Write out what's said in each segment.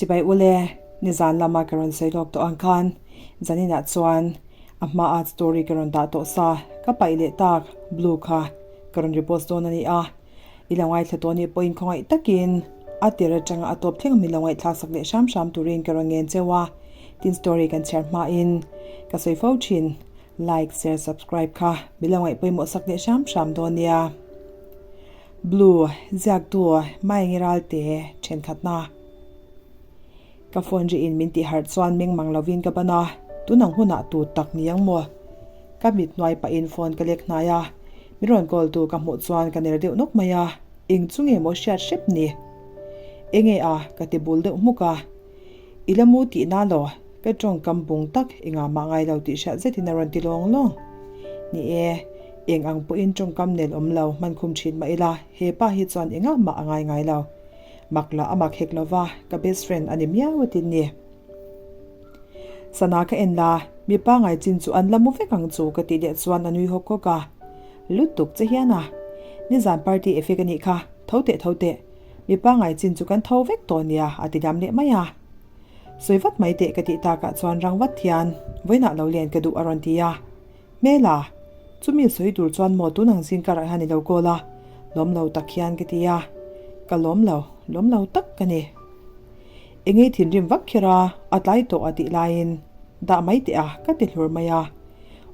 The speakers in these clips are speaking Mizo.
Chibai ule, nizan lama ka rawn sawi lawk tawh ang khan zaninah chuan a hmaa story ka rawn dah tawh sa ka paih leh tak blue kha ka rawn repost dawn a ni a. I lo ngaithla tawh nih pawhin khawngaih takin a tir atanga a tawp thleng min lo ngaihthlak sak leh hram hram turin ka rawn ngen cheu a. Tin story kan chhiar hmain ka sawi fo thin like, share, subscribe kha min lo ngaih pawimawh sak leh hram hram dawn nia. Blue, ziaktu Maengi Ralte thenkhatna. Ka phone ri in min tih harh chuan meng mang lovin ka ban a, tun ang hunah tu tak ni ang maw? Ka mit hnuai pahin phone ka lek hnai a, min rawn call tu ka hmuh chuan ka ner deuh nawk mai a, eng chu nge maw hriat hrep ni? Enge a? Ka ti bul deuh hmuk a, I la mu tih na lo, ka tawngkam bung tak engah mah ngai lo tih hriat zetin a rawn ti lawng lawng. Ni e, eng ang pawhin tawngkam nel awm lo hman khum thin mah ila, he pa hi chuan engah mah a ngai ngai lo. Mak lah a mak hek lo va, ka best friend a ni miau a tin ni. Sana ka en la, mi pangai chin chu an la mu vek ang chu ka tih leh chuan a nui hawk hawk a. Lutuk che hian a. Nizan party effect a nih kha, tho teh tho teh. Mi pangai chin chu kan tho vek tawh nia a ti dam leh mai a. Sawi vat mai teh ka tih takah chuan rang vat hian vawiinah lo len ka duh a rawn ti a. Hmela, chumi sawi tur chuan maw tun ang zing karah hian i lo call a, lawm lo tak hian ka ti a. Ka lawm lo, lawm lo tak ka ni. Engei thinrim vak kher a, a tlai tawh a tih laiin dah mai teh a ka ti hlur mai a.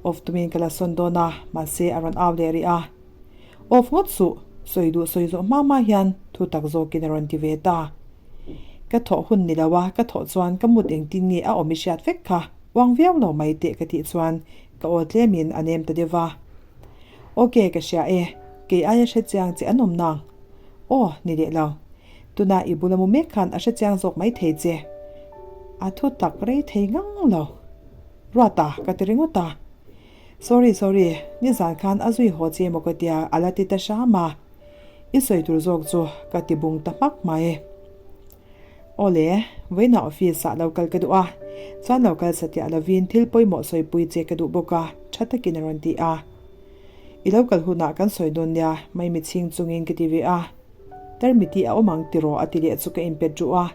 Off tumin ka la sawn dawn a, mahse a rawn au leh rih a. Off ngawt suh, sawi duh sawi zawh hma hma hian thu tak zawkin a rawn ti ve ta. Ka thawh hun ni lo a, ka thawh chuan ka mut engtin nge a awm i hriat vek kha, uang viau lo mai teh ka tih chuan ka aw tlemin a nem ta deuh va. Ok, ka hria e, kei aia hre chiang che an awm nang. Aw, ni leh lo. Tuna i bula mu mek khan a hre chiang zawk mai thei che. A thu tak rei thei ngang lo. Ruata, ka ti ringawt a. Sorry sorry, nizan khan a zui haw che emaw ka tia a la ti ta hram a, i sawi tur zawk chu ka ti bung ta hmak mai. Awle, vawiinah office ah lo kal ka duh a, chuan lo kal satliah lovin thil pawimawh sawipui che ka duh bawk a, tha takin a rawn ti a. I lo kal hunah kan sawi dawn nia, maimi chhing chungin ka ti ve a. Tarmiti a awm ang tiraw a ti leh chu ka inpet ruh a.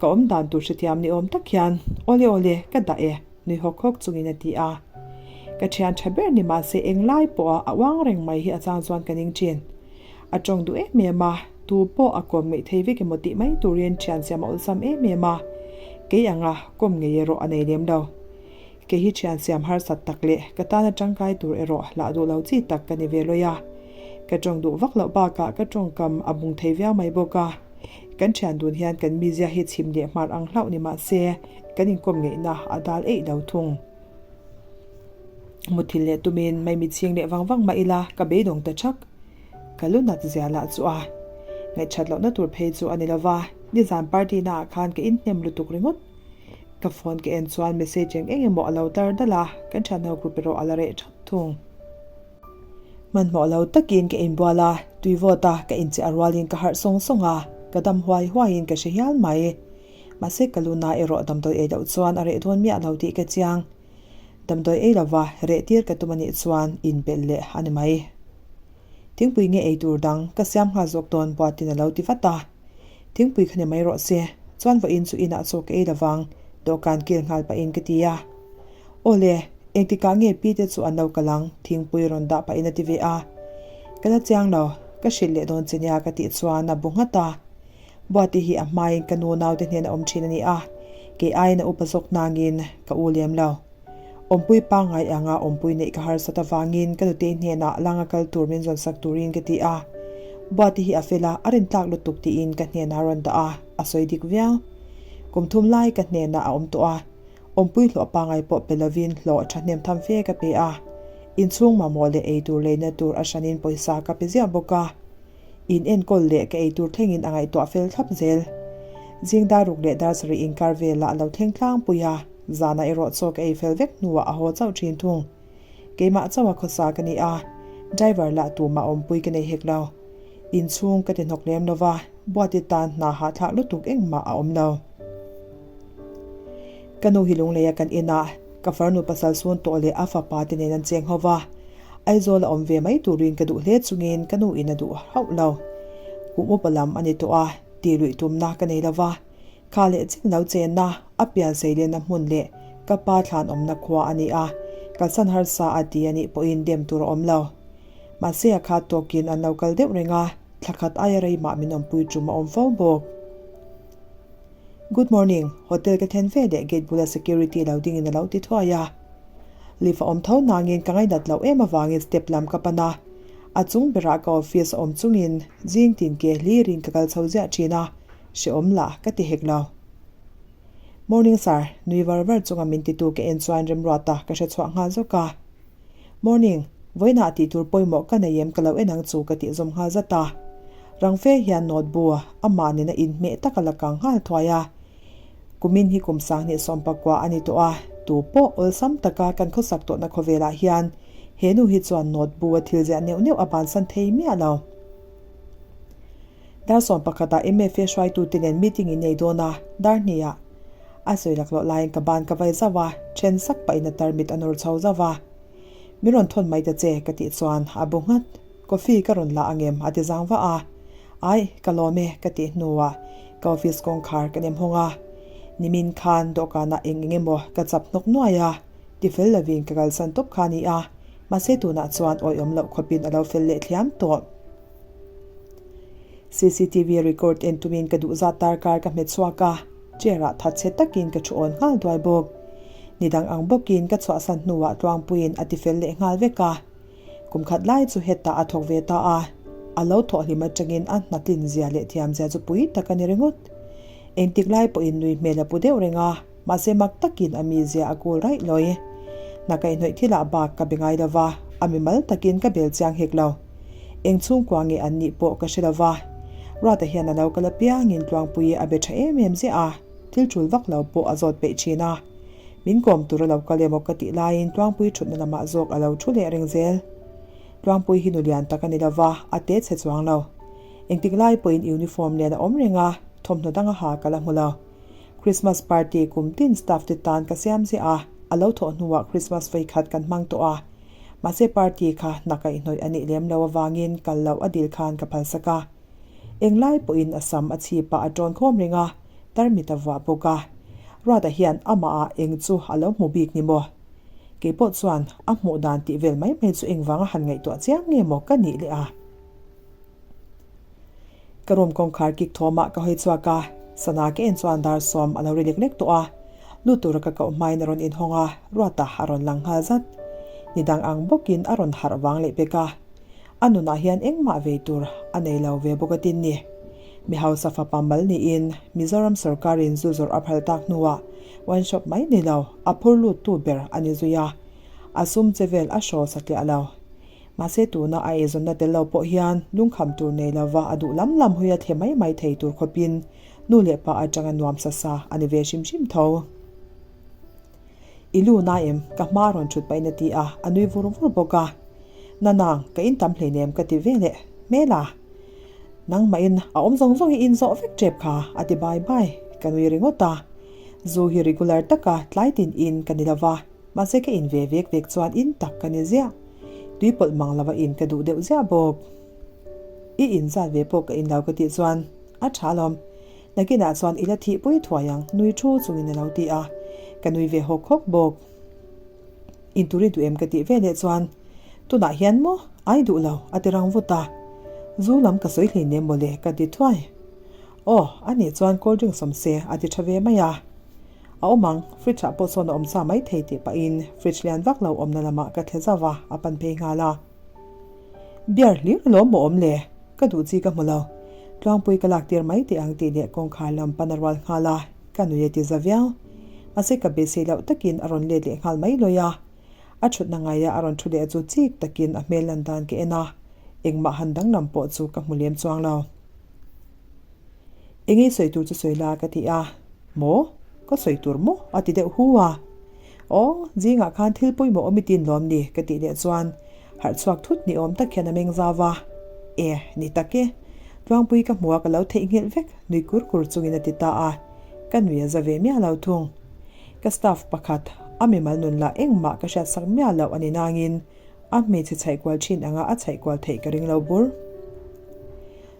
Ka awm dan tur hrethiam ni awm tak hian, Awle awle, ka dah e, nui hawk hawk chungin a ti a. Ka thian tha ber ni mahse eng lai pawha a uang reng mai hi a chang chuan ka ning thin. A tawng duh em em a, tu pawh a kawm ngeih thei vek emaw tih mai turin thian siam a awlsam em em a, kei anga kawm ngei erawh a nei lem lo. Kei hi thian siam harsat tak leh ka tana tangkai tur erawh hlah duh lo chi tak ka ni ve lawi a. Ka tawng duh vak loh bakah ka tawngkam a bung thei viau mai bawk a. Kan thian dun hian kan mizia hi chhim leh hmar ang hlauh ni mah se kan inkawm ngeihna a dal eih lo thung. Muthilh leh tumin mai mitchhing leh vang vang mah ila ka beidawng ta thak. Ka lu nat zia lah chu a ngaihthat lohna tur phei chu a ni lova, nizan party naah khan ka inhnem lutuk ringawt. Ka phone ka en chuan message eng eng emaw a lo tar dal a, kan thianho group erawh a la reh thap thung. Hmanhmawh lo takin ka inbual a, tui vawt a ka incheh a rualin ka harh sawng sawng a, ka dam huai huaiin ka hre hial mai. Mahse ka luna erawh damdawi ei loh chuan a reh dawn miah lo tih ka chiang. Damdawi ei lova reh tir ka tum anih chuan inbelh leh a ni mai. Thingpui nge ei tur dang ka siam nghal zawk dawn Buatin a lo ti vat a. Thingpui kha ni mai rawh se, chuan vawiin chu inah chaw ka ei lovang dawhkan kil nghal pahin ka ti a. Aw le, engtikah nge pi te chu an lo kal ang? Thingpui rawn dah pahin a ti ve a. Ka la chiang lo, ka hrilh leh dawn che nia ka tih chuan a bu nghat a. Buati hi a hmain ka nu naute hnena awm thin a ni a, kei aiin a upa zawk nangin ka u lem lo. Awmpui pangngai anga awmpui neih ka harsat avangin ka nutei hnenah langa kal tur min zawnsak turin ka ti a. Buati hi a fel a, a rintlak lutuk tiin ka hnenah a rawn dah a, a sawi dik viau. Kum thum lai ka hnenah a awm tawh a, awmpui hlawh pangngai pawh pe lovin hlawh thahnem tham fe ka pe a. Inchhung mamawh leh eitur leina tur a hranin pawisa ka pe ziah bawk a. In enkawl leh ka eitur thlengin a ngaihtuah fel thlap zel. Zing dar ruk leh dar sarih inkar velah a lo thleng tlangpui a, zanah erawh chaw ka ei fel vek hnuah a haw chauh thin thung. Keimah chauha khawsa ka ni a, driver lah tumah awmpui ka nei hek lo. Inchhung ka ti hnawk lem lo va, Buati tan hna hahthlak lutuk engmah a awm lo. Ka nu hi lungleia kan inah ka farnu pasal sun tawh leh a fapa te nen an cheng ho va, Aizawl a awm ve mai turin ka duh hle chungin ka nu in a duh hauh lo. Kum upa lam a ni tawh a, tih luih tumna ka nei lo va. Kha leh chin lo chenna, a pian seilenna hmun leh ka pa thlan awmna khua a ni a, kalsan harsa a ti a nih pawhin dem tur a awm lo. Mahse a khat tawkin an lo kal deuh reng a, thla khat aia rei mah min awmpui tum a awm fo bawk. Good morning, hotel ka thlen ve leh gate bula security lo dingin a lo ti thuai a. Lift a awm tho nangin ka ngainat loh em avangin step lam ka pan a, a chung berah ka office a awm chungin zing tin ke hlirin ka kal chho ziah thin a, hrehawm lah ka ti hek lo. Morning sir, nui var var chunga min titu ka en chuan remruata ka hre chhuah nghal zawk a. Morning, vawiinah tih tur pawimawh ka nei em ka lo en ang chu ka tih zawm nghal zat a. Rang fe hian note bu amah nena inhmeh tak a la kang nghal thuai a. Kumin hi kum 2019 a ni tawh a, tu pawh awlsam taka kan khawsak tawhna khawvelah hian he nu hi chuan note bu a thil ziah neuh neuh a bansan thei miah lo. Dar 11 ah MFA hruaitute nen meeting in nei dawn a, dar hnih ah a sawi laklawh laiin ka ban ka vai zauh a, then sak pahin a tarmit a nawr chho zauh a. Min rawn thawn mai ta che ka tih chuan a bu nghat. Coffee ka rawn la angem a ti zang vah a. Ai, ka lawm e ka tih hnuah ka office kawngkhar ka nem hawng a. Nimin khan dawhkanah eng eng emaw ka chap hnawk nuai a, tifel lovin ka kalsan tawp kha a ni a, mahse tunah chuan awihawm loh khawpin a lo fel leh thliam tawh. Cctv record en tumin ka duh zat darkar ka hmet chhuak a, chair ah that chhe takin ka thu awn nghal duai bawk. Ni dang ang bawkin ka chhuahsan hnuah Tluangpuiin a ti fel leh nghal vek a. Kum khat lai chu hetah a thawk ve ta a, a lo thawh hlim atangin a hna tlin zia leh thiam zia chu pui tak a ni ringawt. Engtik lai pawhin nui hmel a pu deuh reng a. Mahse mak takin a mizia a kul raih lawi. Hna kaihhnawih thilah bak ka be ngai lo va, a mimal takin ka bel chiang hek lo. Eng chhungkua nge an nih pawh ka hre lo va. Ruata hian a lo kal apiangin Tluangpuii a be tha em em ziah a, thil tul vak lo pawh a zawt peih thin a. Min kawm tur a lo kal emaw ka tih laiin Tluangpuii thutna lamah zawk a lo thu leh reng zel. Tluangpuii hi nu lian tak a ni lo va, a te chhe chuang lo. Engtik lai pawhin uniform nen a awm reng a, thawmhnaw dang a ha ka la hmu lo. Christmas party kum tin staff te tan ka siam ziah a, a lo thawh hnuah Christmas vei khat kan hmang tawh a. Mahse party kha hna kaihhnawih a nih lem lo avangin kal loh a dil khan ka phalsak a. Englai pawhin a sam a chhip ah a tawn khawm reng a, tarmit a vuah bawk a. Ruata hian amah ah eng chu a lo hmu bik ni maw? Keipawh chuan a hmuh dan tih vel mai mai chu engvanga han ngaihtuah chiang nge maw ka nih leh a? Ka room kawngkhar kik thawmah ka hawi chhuak a, sana ka en chuan dar sawm a lo ri lek lek tawh a, lut tura ka koh hmain a rawn inhawng a, Ruata a rawn lang nghal zat. Ni dang ang bawkin a rawn harh vang leh pek a, a nunah hian engmah vei tur a nei lo ve bawk atin ni. Mi hausa fapa mal niin Mizoram sorkarin zu zawrh a phal tak hnuah wine shop mai ni lo a phur luttu ber a ni zui a, a sum che vel a hraw satliah lo. Mahse tuna a eizawnna tel lo pawh hian lungkham tur nei lova a duh lam lam hawi a thle mai mai thei tur khawpin nu leh pa atanga nuam sa sa a ni ve hrim hrim tho. I lu na em? Ka hma rawn thut pahin a ti a, a nui vur vur bawk a. Na nang, ka in tam hleinem ka ti ve leh hmel a. Nangmahin a awm zawng zawng i in zawh vek tep kha a ti bai bai, ka nui ringawt a. Zu hi regular taka tlai tin in ka ni lova. Mahse ka in ve vek vek chuan in tak ka ni ziah. Tui pawlh mang lova in ka duh deuh ziah bawk. I in zat ve pawh ka in lo ka tih chuan a tha alawm. Nakinah chuan i la thih pui thuai ang nui thu chungin a lo ti a. Ka nui ve hawk hawk bawk. In tur i duh em ka tih ve leh chuan tunah hian maw ai duh lo a ti rang vut a. Zu lam ka sawi hleinem mawle ka ti thuai. Aw anih chuan cold drink sawm se a ti tha ve mai a. A awm ang, fridge ah pawh sawn a awm sa mai thei tih pahin fridge lian vak lo awmna lamah ka thle zauh a, a pan phei nghal a. Beer hlir alawm maw awm le? Ka duh chi ka hmu lo. Tluangpui ka lak tir mai teh ang tih leh kawngkhar lam pan a rual nghal a, ka nui a ti za viau. Mahse ka beisei loh takin a rawn let leh nghal mai lawi a. A thutna ngaia a rawn thu leh chu chik takin a hmel lan dan ka en a, engmah han danglam pawh chu ka hmu lem chuang lo. Engei sawi tur chu sawi la ka ti a. Maw? Ka sawi tur maw? A ti deuh hu a. Aw, zingah khan thil pawimawh awm i tin lawm ni ka tih leh chuan harh chhuak thut ni awm tak hian a meng zau a. E, ni tak e. Tluangpui ka hmu a ka lo theihnghilh vek nui kur kur chungin a ti ta a. Ka nui a za ve miah lo thung. Ka staff pakhat, a mimal nun lah engmah ka hriatsak miah loh a ni nangin a hmeichhe chhaihkual thin anga a chhaihkual theih ka ring lo bur.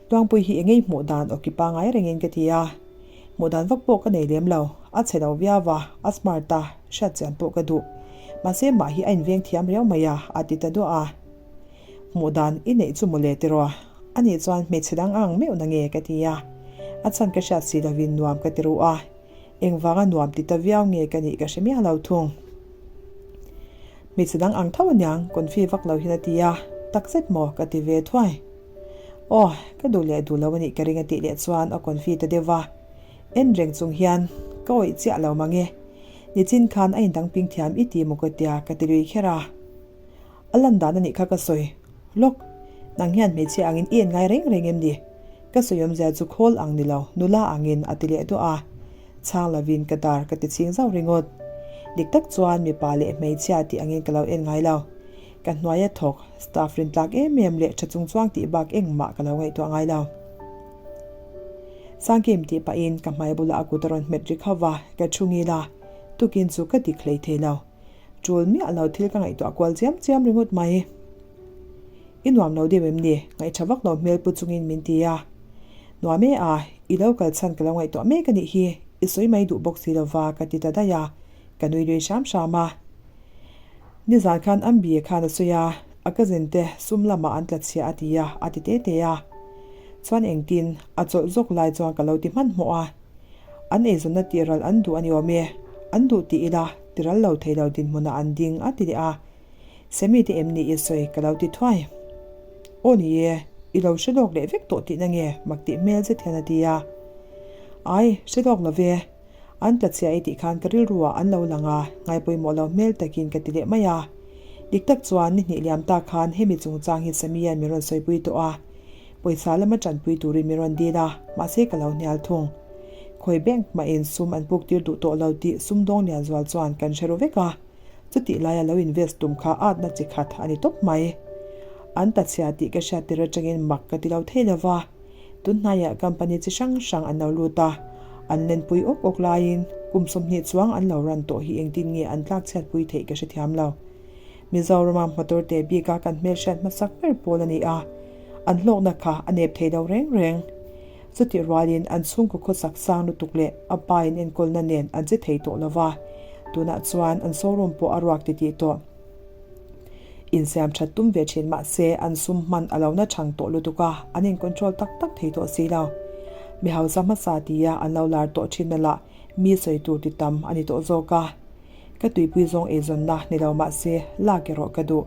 Tluangpui hi engei hmuh dan awki pangai rengin ka ti a. Hmuh dan vak pawh ka nei lem lo, a chhe lo viau a, a smart a, hriat chian pawh ka duh. Mahse mah hi a inveng thiam riau mai a, a ti ta duah a. Hmuh dan i neih chu mawle tiraw? Anih chuan hmeichhe dang ang meuh na nge ka ti a. A chhan ka hriat si lovin nuam ka ti ruh a. Engvanga nuam ti ta viau nge ka nih ka hre miah lo thung. Hmeichhe dang ang tho aniang confi vak lo hian a ti a, takzet maw ka ti ve thuai. Aw, ka duh leh duh lo anih ka ring a tih leh chuan a confi ta deuh va. En reng chung hian ka awih chiah lo mang e. Nichin khan a indang ping thiam i ti maw ka tia ka ti lui kher a. A lan dan anih kha ka sawi. Lawk, nang hian hmeichhia angin i en ngai reng reng em ni? Ka sawi awmzia chu khawl ang ni lo, nula angin a ti leh duah a. Chhang lovin ka dar ka ti chhing zauh ringawt. Dik tak chuan mipa leh hmeichhia tih angin ka lo en ngai lo. Ka hnuaia thawk, staff rintlak em em leh tha chung chuang tih bak engmah ka lo ngaihtuah ngai lo. Sangkim tih pahin ka hmai bulah a kut a rawn hmet ri khauh va, ka thu ngil a, tukin chu ka dik hlei thei lo. Tul miah lo thil ka ngaihtuah kual chiam chiam ringawt mai. I nuam lo deuh em ni? Ngaihṭha vak lo hmel pu chungin min ti a. Nuam e a, i lo kal chhan ka lo ngaihtuah mek a nih hi, i sawi mai duh bawk si lova ka ti ta daih a, ka nui lui hram hram a. Nizan khan Ambi khan a sawi a, a cousin te sum lamah an tla chhia a ti a, a ti te te a. Chuan engtin, a chawlh zawk lai chuan ka lo ti hmanhmawh a. An eizawnna tihral an duh a ni awm e, an duh tih ila tiral lo thei lo dinhmunah an ding a ti leh a. Semi te em ni i sawi ka lo ti thuai. Aw ni e, i lo hre lawk leh vek tawh tihna nge mak tih hmel zet hian a ti a. Ai, hre lawk lo ve. An tla chhia i tih khan ka rilruah an lo lang a, ngaipawimawh lo hmel takin ka ti leh mai a. Dik tak chuan ni hnih liam ta khan hemi chungchang hi Semi-a'n min rawn sawipui tawh a. Pawisa lama tanpui turin min rawn dil a, mahse ka lo hnial thung. Khawi bank mahin sum an puk tir duh tawh lo tih sumdawng lian zual chuan kan hre ru vek a, chutih laia lo invest tum kha atna chi khat a ni tawp mai. An ta chhia tih ka hriat tir atangin mak ka ti lo thei lo va, tunhnaiah company chi hrang hrang an lo lut a, an lenpui awk awk laiin kum 20 chuang an lo run tawh hi engtin nge an tlak chhiatpui theih ka hrethiam lo. Mizorama motor te bika kan hmelhriat hmasak ber pawl a ni a, an hlawkna kha a nep thei lo reng reng. Chutih rualin an chhungkaw khawsak sang lutuk leh a pa in enkawlna nen an che thei tawh lo va, tunah chuan an showroom pawh a ruak titih tawh. Insiam that tum ve thin mahse an sum hman a lo na chhang tawh lutuk a, an in control tak tak thei tawh si lo. Mi hausa hmasa tia an lo lar tawh thinna lah mi sawi tur ti tam a ni tawh zawk a. Ka tuipui zawng eizawnna ni lo mahse lak erawh ka duh.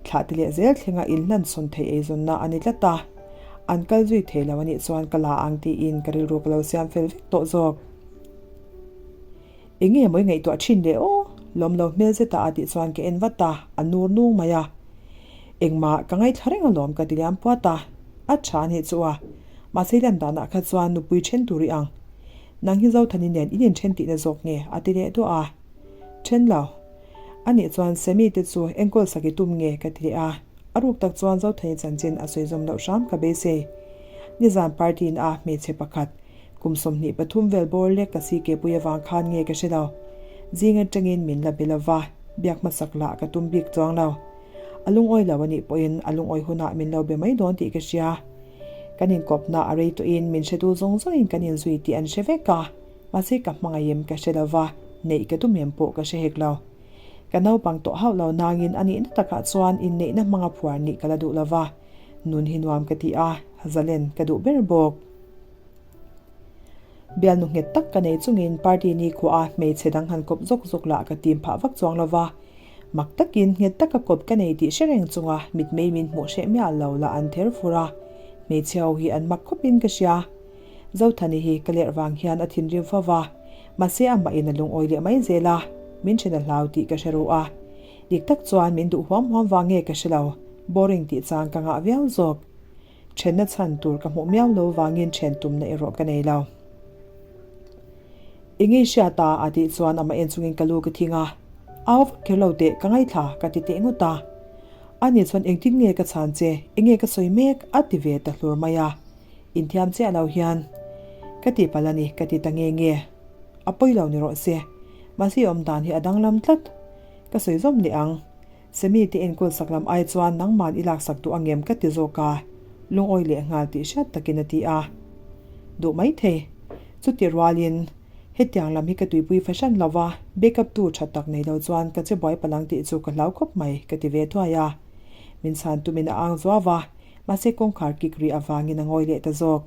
Thlah ti leh zel thlenga inhlan chhawn theih eizawnna a ni tlat a. An kal zui thei lo anih chuan ka la ang tiin ka rilru ka lo siam fel vek tawh zawk. Eng nge maw i ngaihtuah thin le aw? Lawm lo hmel zeta a tih chuan ka en vat a, a nur nung mai a. Engmah ka ngaithla reng alawm ka ti liam puat a. A tha anih chu a. Mahse i lan danah kha chuan nupui then tur i ang. Nang hi Zothani nen in inthen tihna zawk nge? a ti leh duah a. Then lo. Anih chuan Semi te chu enkawl sak i tum nge? ka ti leh a. A ruk tak chuan Zothani chanchin a sawi zawm loh hram ka beisei. Nizan party in a hmeichhe pakhat, kum 23 vel bawr lek ka si kepui avang khan nge ka hre lo. Zing atangin min la be lo va, biak hmasak lah ka tum bik chuang lo. A lungawi lo anih pawhin a lungawi hunah min lo be mai dawn tih ka hria. Kan inkawpna a rei tawhin min hretu zawng zawngin kan inzui tih an hre vek a, mahse ka hmangaih em ka hre lo va, neih ka tum em pawh ka hre hek lo. Ka naupang tawh hauh lo nangin a nihna takah chuan inneihna hmanga phuar nih ka la duh lo va, nun hi nuam ka ti a, zalen ka duh ber bawk. Bialnu nghet tak ka nei chungin party nikhua a hmeichhe dang han kawp zawk zawk lah ka tim phah vak chuang lo va, Mak takin nghet taka kawp ka nei tih hre reng chunga mitmei min hmuh hreh miah lo lah an ther fur a, hmeichhe ho hi an mak khawpin ka hria. Zothani hi ka lerh vang hian a thinrim fo va, mahse amah in a lungawi leh mai zel a, min then a hlau tih ka hre ru a. Dik tak chuan min duh huam huam vang nge ka hre lo, boring tih chang ka ngah viau zawk. Thenna chhan tur ka hmuh miau lo vangin then tumna erawh ka nei lo. I ngei hriat a a tih chuan amah en chungin ka lu ka thing a. Au vak kher lo teh, ka ngaithla, ka ti teh ngawt a. Ani chuan engtin nge ka chhan che, enge ka sawi mek? a ti ve ta hlur mai a. Inthiam chiah lo hian, Ka ti palh a ni, ka ti ta nge nge. A pawi lo ni rawh se. Mahse i awm dan hi a danglam tlat. Ka sawi zawm leh ang. Semi te enkawl sak lam ai chuan nangman i laksak duh angem ka ti zawk a, lungawi leh nghal tih hriat takin a ti a. Duh mai thei. Chutih rualin, hetiang lam hi ka tuipui fahran lo va, backup tu tha tak nei lo chuan ka che buai palang tih chu ka hlau khawp mai, ka ti ve thuai a. Min chhan tumin a ang zuau a, mahse kawngkhar kik rih avangin a ngawi leh ta zawk.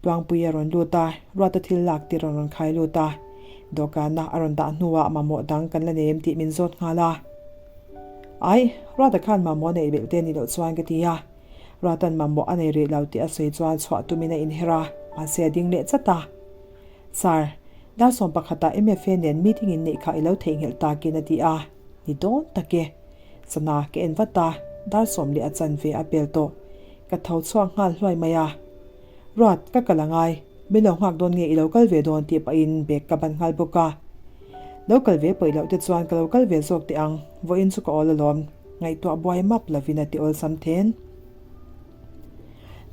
Tuangpui a rawn lut a, Ruata thil lak tir a rawn khai lut a. Dawhkanna a rawn dah hnuah mamawh dang kan la nei em tih min zawt nghal a. Ai, Ruata khan mamawh neih belh te ni loh chuan ka ti a. Ruata'n mamawh a nei rih lo tih a sawi chuan chhuah tumin a inher a, mahse a ding leh chat a. Sir, dar sawm pakhatah MFA nen meeting in neih kha i lo theihnghilh takin a ti a, ni dawn tak e. Sana ka en vat a, dar sawm leh a chanve a pel tawh. Ka tho chhuak nghal hluai mai a. Ruat, ka kal a ngai. Min lo nghak dawn nge i lo kal ve dawn tih pahin bag ka ban nghal bawk a. Lo kal ve pawih loh te chuan ka lo kal ve zawk teh ang, vawiin chu ka awl alawm. Ngaihtuah buai map lovin a ti awlsam then.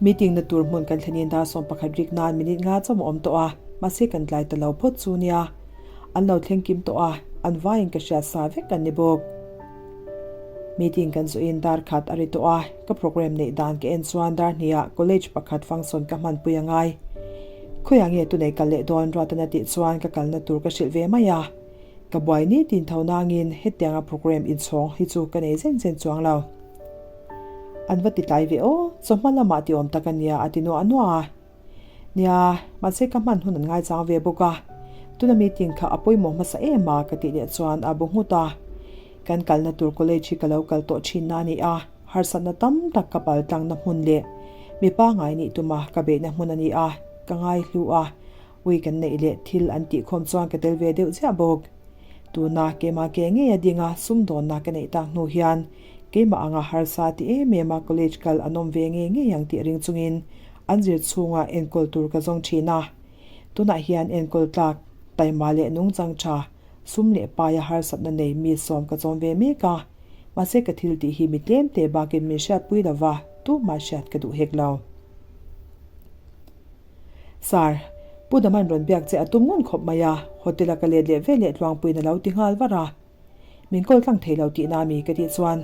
Meeting na tur hmun kan thlenin dar 11 rik nan minute nga chawm a awm tawh a, mahse kan tlai ta lo phawt chu nia. An lo thleng kim tawh a, an vaiin ka hriat sa vek an ni bawk. Meeting kan zuiin dar khat a ri tawh a, ka program neih dan ka en chuan dar hniah college pakhat function ka hmanpui a ngai. Khawiah nge tunei kal leh dawn Ruatana tih chuan ka kalna tur ka hrilh ve mai a. Ka buai ni tin tho nangin hetianga program inchhawng hi chu ka nei zen zen chuang lo. An va ti tlai ve aw, chawhma lamah ti awm tak a nia a ti nuah nuah a. Nia, mahse ka hman hun an ngaichang ve bawk a. Tuna meeting kha a pawimawh hmasa em a ka tih leh chuan a bu nghut a. Kan kalna tur college hi ka lo kal tawh thin na a ni a, harsatna tam tak ka pal tlangna hmun leh mipa ngai nih tuma ka beihna hmun a ni a, ka ngaihlu a. Ui kan neih leh thil an tih khawm chuan ka tel ve deuh chiah bawk. Tuna keimah ke ngei a ding a sumdawnna ka neih tak hnu hian keimah anga harsa ti em em a college kal an awm ve ngei ngei ang tih ring chungin an zir chhunga enkawl tur ka zawng thin a. Tunah hian enkawl tlak, taima leh nungchang tha, sum leh paia harsatna nei mi sawm ka chawm ve mek a. Mahse ka thil tih hi mi tlem te bakin min hriatpui lova tumah hriat ka duh hek lo. Sir, Pu Daman rawn biak che a tum ngun khawp mai a, hotel a ka let leh veleh tluangpuiin a lo ti nghal var a. Min call tlang thei lo tihna ami ka tih chuan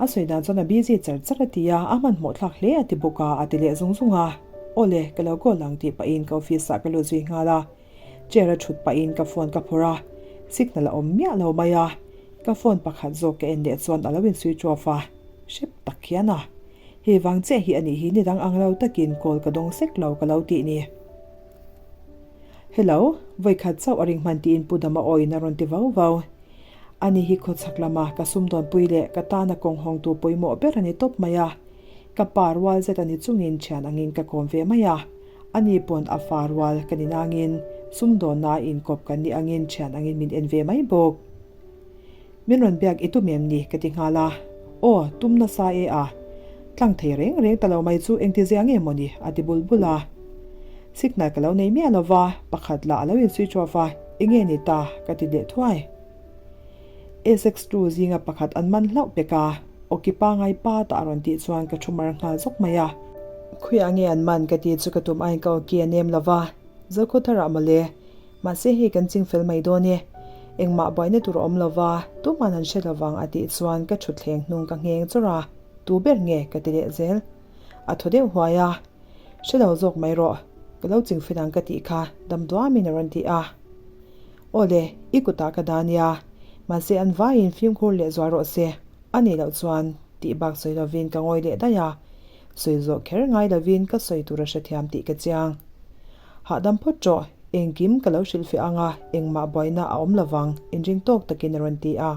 a sawi dan chuan a busy char char a ti a, a hmanhmawh thlak hle a ti bawk a, a ti leh zung zung a. Awle, ka lo call ang tih pahin ka office ah ka lut zui nghal a. Chair a thut pahin ka phone ka phawrh a, signal a awm miah lo mai a. Ka phone pakhat zawk ka en leh chuan a lo in switch off a, hrep tak hian a. Hei vang chiah hi a nih hi ni dang ang lo takin call ka dawng sek lo ka lo tih ni. Hello, vawikhat chauh a ring hman tiin Pu Dama awiin a rawn ti vau vau. Ani hi khawchhak lama ka sumdawnpui leh ka tana kawng hawngtu pawimawh ber a ni tawp mai a. Ka pa rual zet a ni chungin thian angin ka kawm ve mai a. Ani pawn a fa rual ka ni nangin sumdawnna inkawp kan nih angin thian angin min en ve mai bawk. Min rawn biak i tum em ni? ka ti nghal a. Aw, tum nasa e a. Tlang thei reng reng ta lo mai chu engti zia nge maw ni? a ti bul bul a. Signal ka lo nei miah lo va, pakhat lah a lo in switch off a, enge ni ta? ka ti leh thuai. SX2 zinga pakhat an man hlauh pek a, awki pangai pa tah a rawn tih chuan ka thu mar nghal zawk mai a. Khuiah nge an man ka ti chu ka tum aiin ka awki a nem lo va, Zokhawtharah mawle. Mahse hei kan ching fel mai dawn e. Engmah buaina tur a awm lo va, tuman an hre lo vang a tih chuan ka thutthleng hnung ka ngheng chawrh a, tu ber nge ka ti leh zel. A thaw deuh huai a, Hre lo zawk mai rawh, ka lo ching fel ang ka tih kha dam duamin a rawn ti a. Aw le, i kutah ka dah nia, mahse an vaiin fimkhur leh zual rawh se, a nih loh chuan tih bak sawi lovin ka ngawi leh daih a, sawi zawh kher ngai lovin ka sawi tur a hrethiam tih ka chiang. Hahdam phawt rawh, engkim ka lo hrilhfiah ang a, engmah buaina a awm lovang, inring tawk takin a rawn ti a.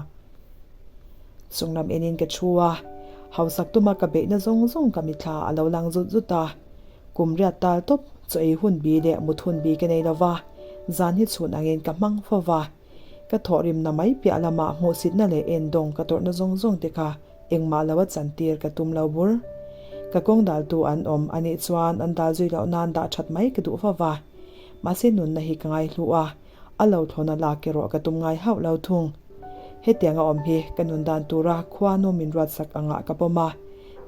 Chunglam enin ka thu a, hausak tuma ka beihna zawng zawng ka mithla a lo lang zut zut a. Kum riat tal tawp, chaw ei hun bi leh mut hun bi ka nei lova, zan hi chhun angin ka hmang fo va. Ka thawhrimna mai piah lamah hmuhsitna leh endawng ka tawrhna zawng zawng te kha Engmah lo a chantir ka tum lo bur. Ka kawng daltu an awm a nih chuan an dal zui loh nan dah that mai ka duh va va. Mahse nunna hi ka ngaihlu a, a lo thlawna lak erawh ka tum ngai hauh lo thung. Hetiang a awm hi ka nun dan tura khuanu min ruatsak angah ka pawm a,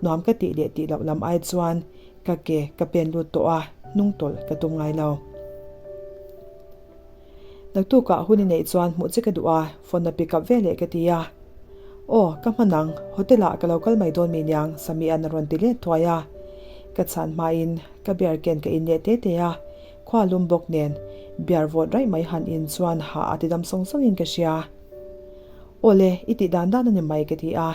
nuam ka tih leh tih loh lam ai chuan ka ke ka pen lut tawh a, hnung tawlh ka tum ngai lo. Naktukah hun i neih chuan hmuh che ka duh a, phone a pick up ve leh ka ti a. Aw, ka hman ang, hotel ah ka lo kal mai dawn mi niang, Sami'an a rawn ti let thuai a. Ka chhan hmain ka beer ken ka in leh te te a. Khua lum bawk nen beer vawt raih mai han in chuan hah a ti dam sawng sawngin ka hria. Awle, i tih dan dan a ni mai ka ti a.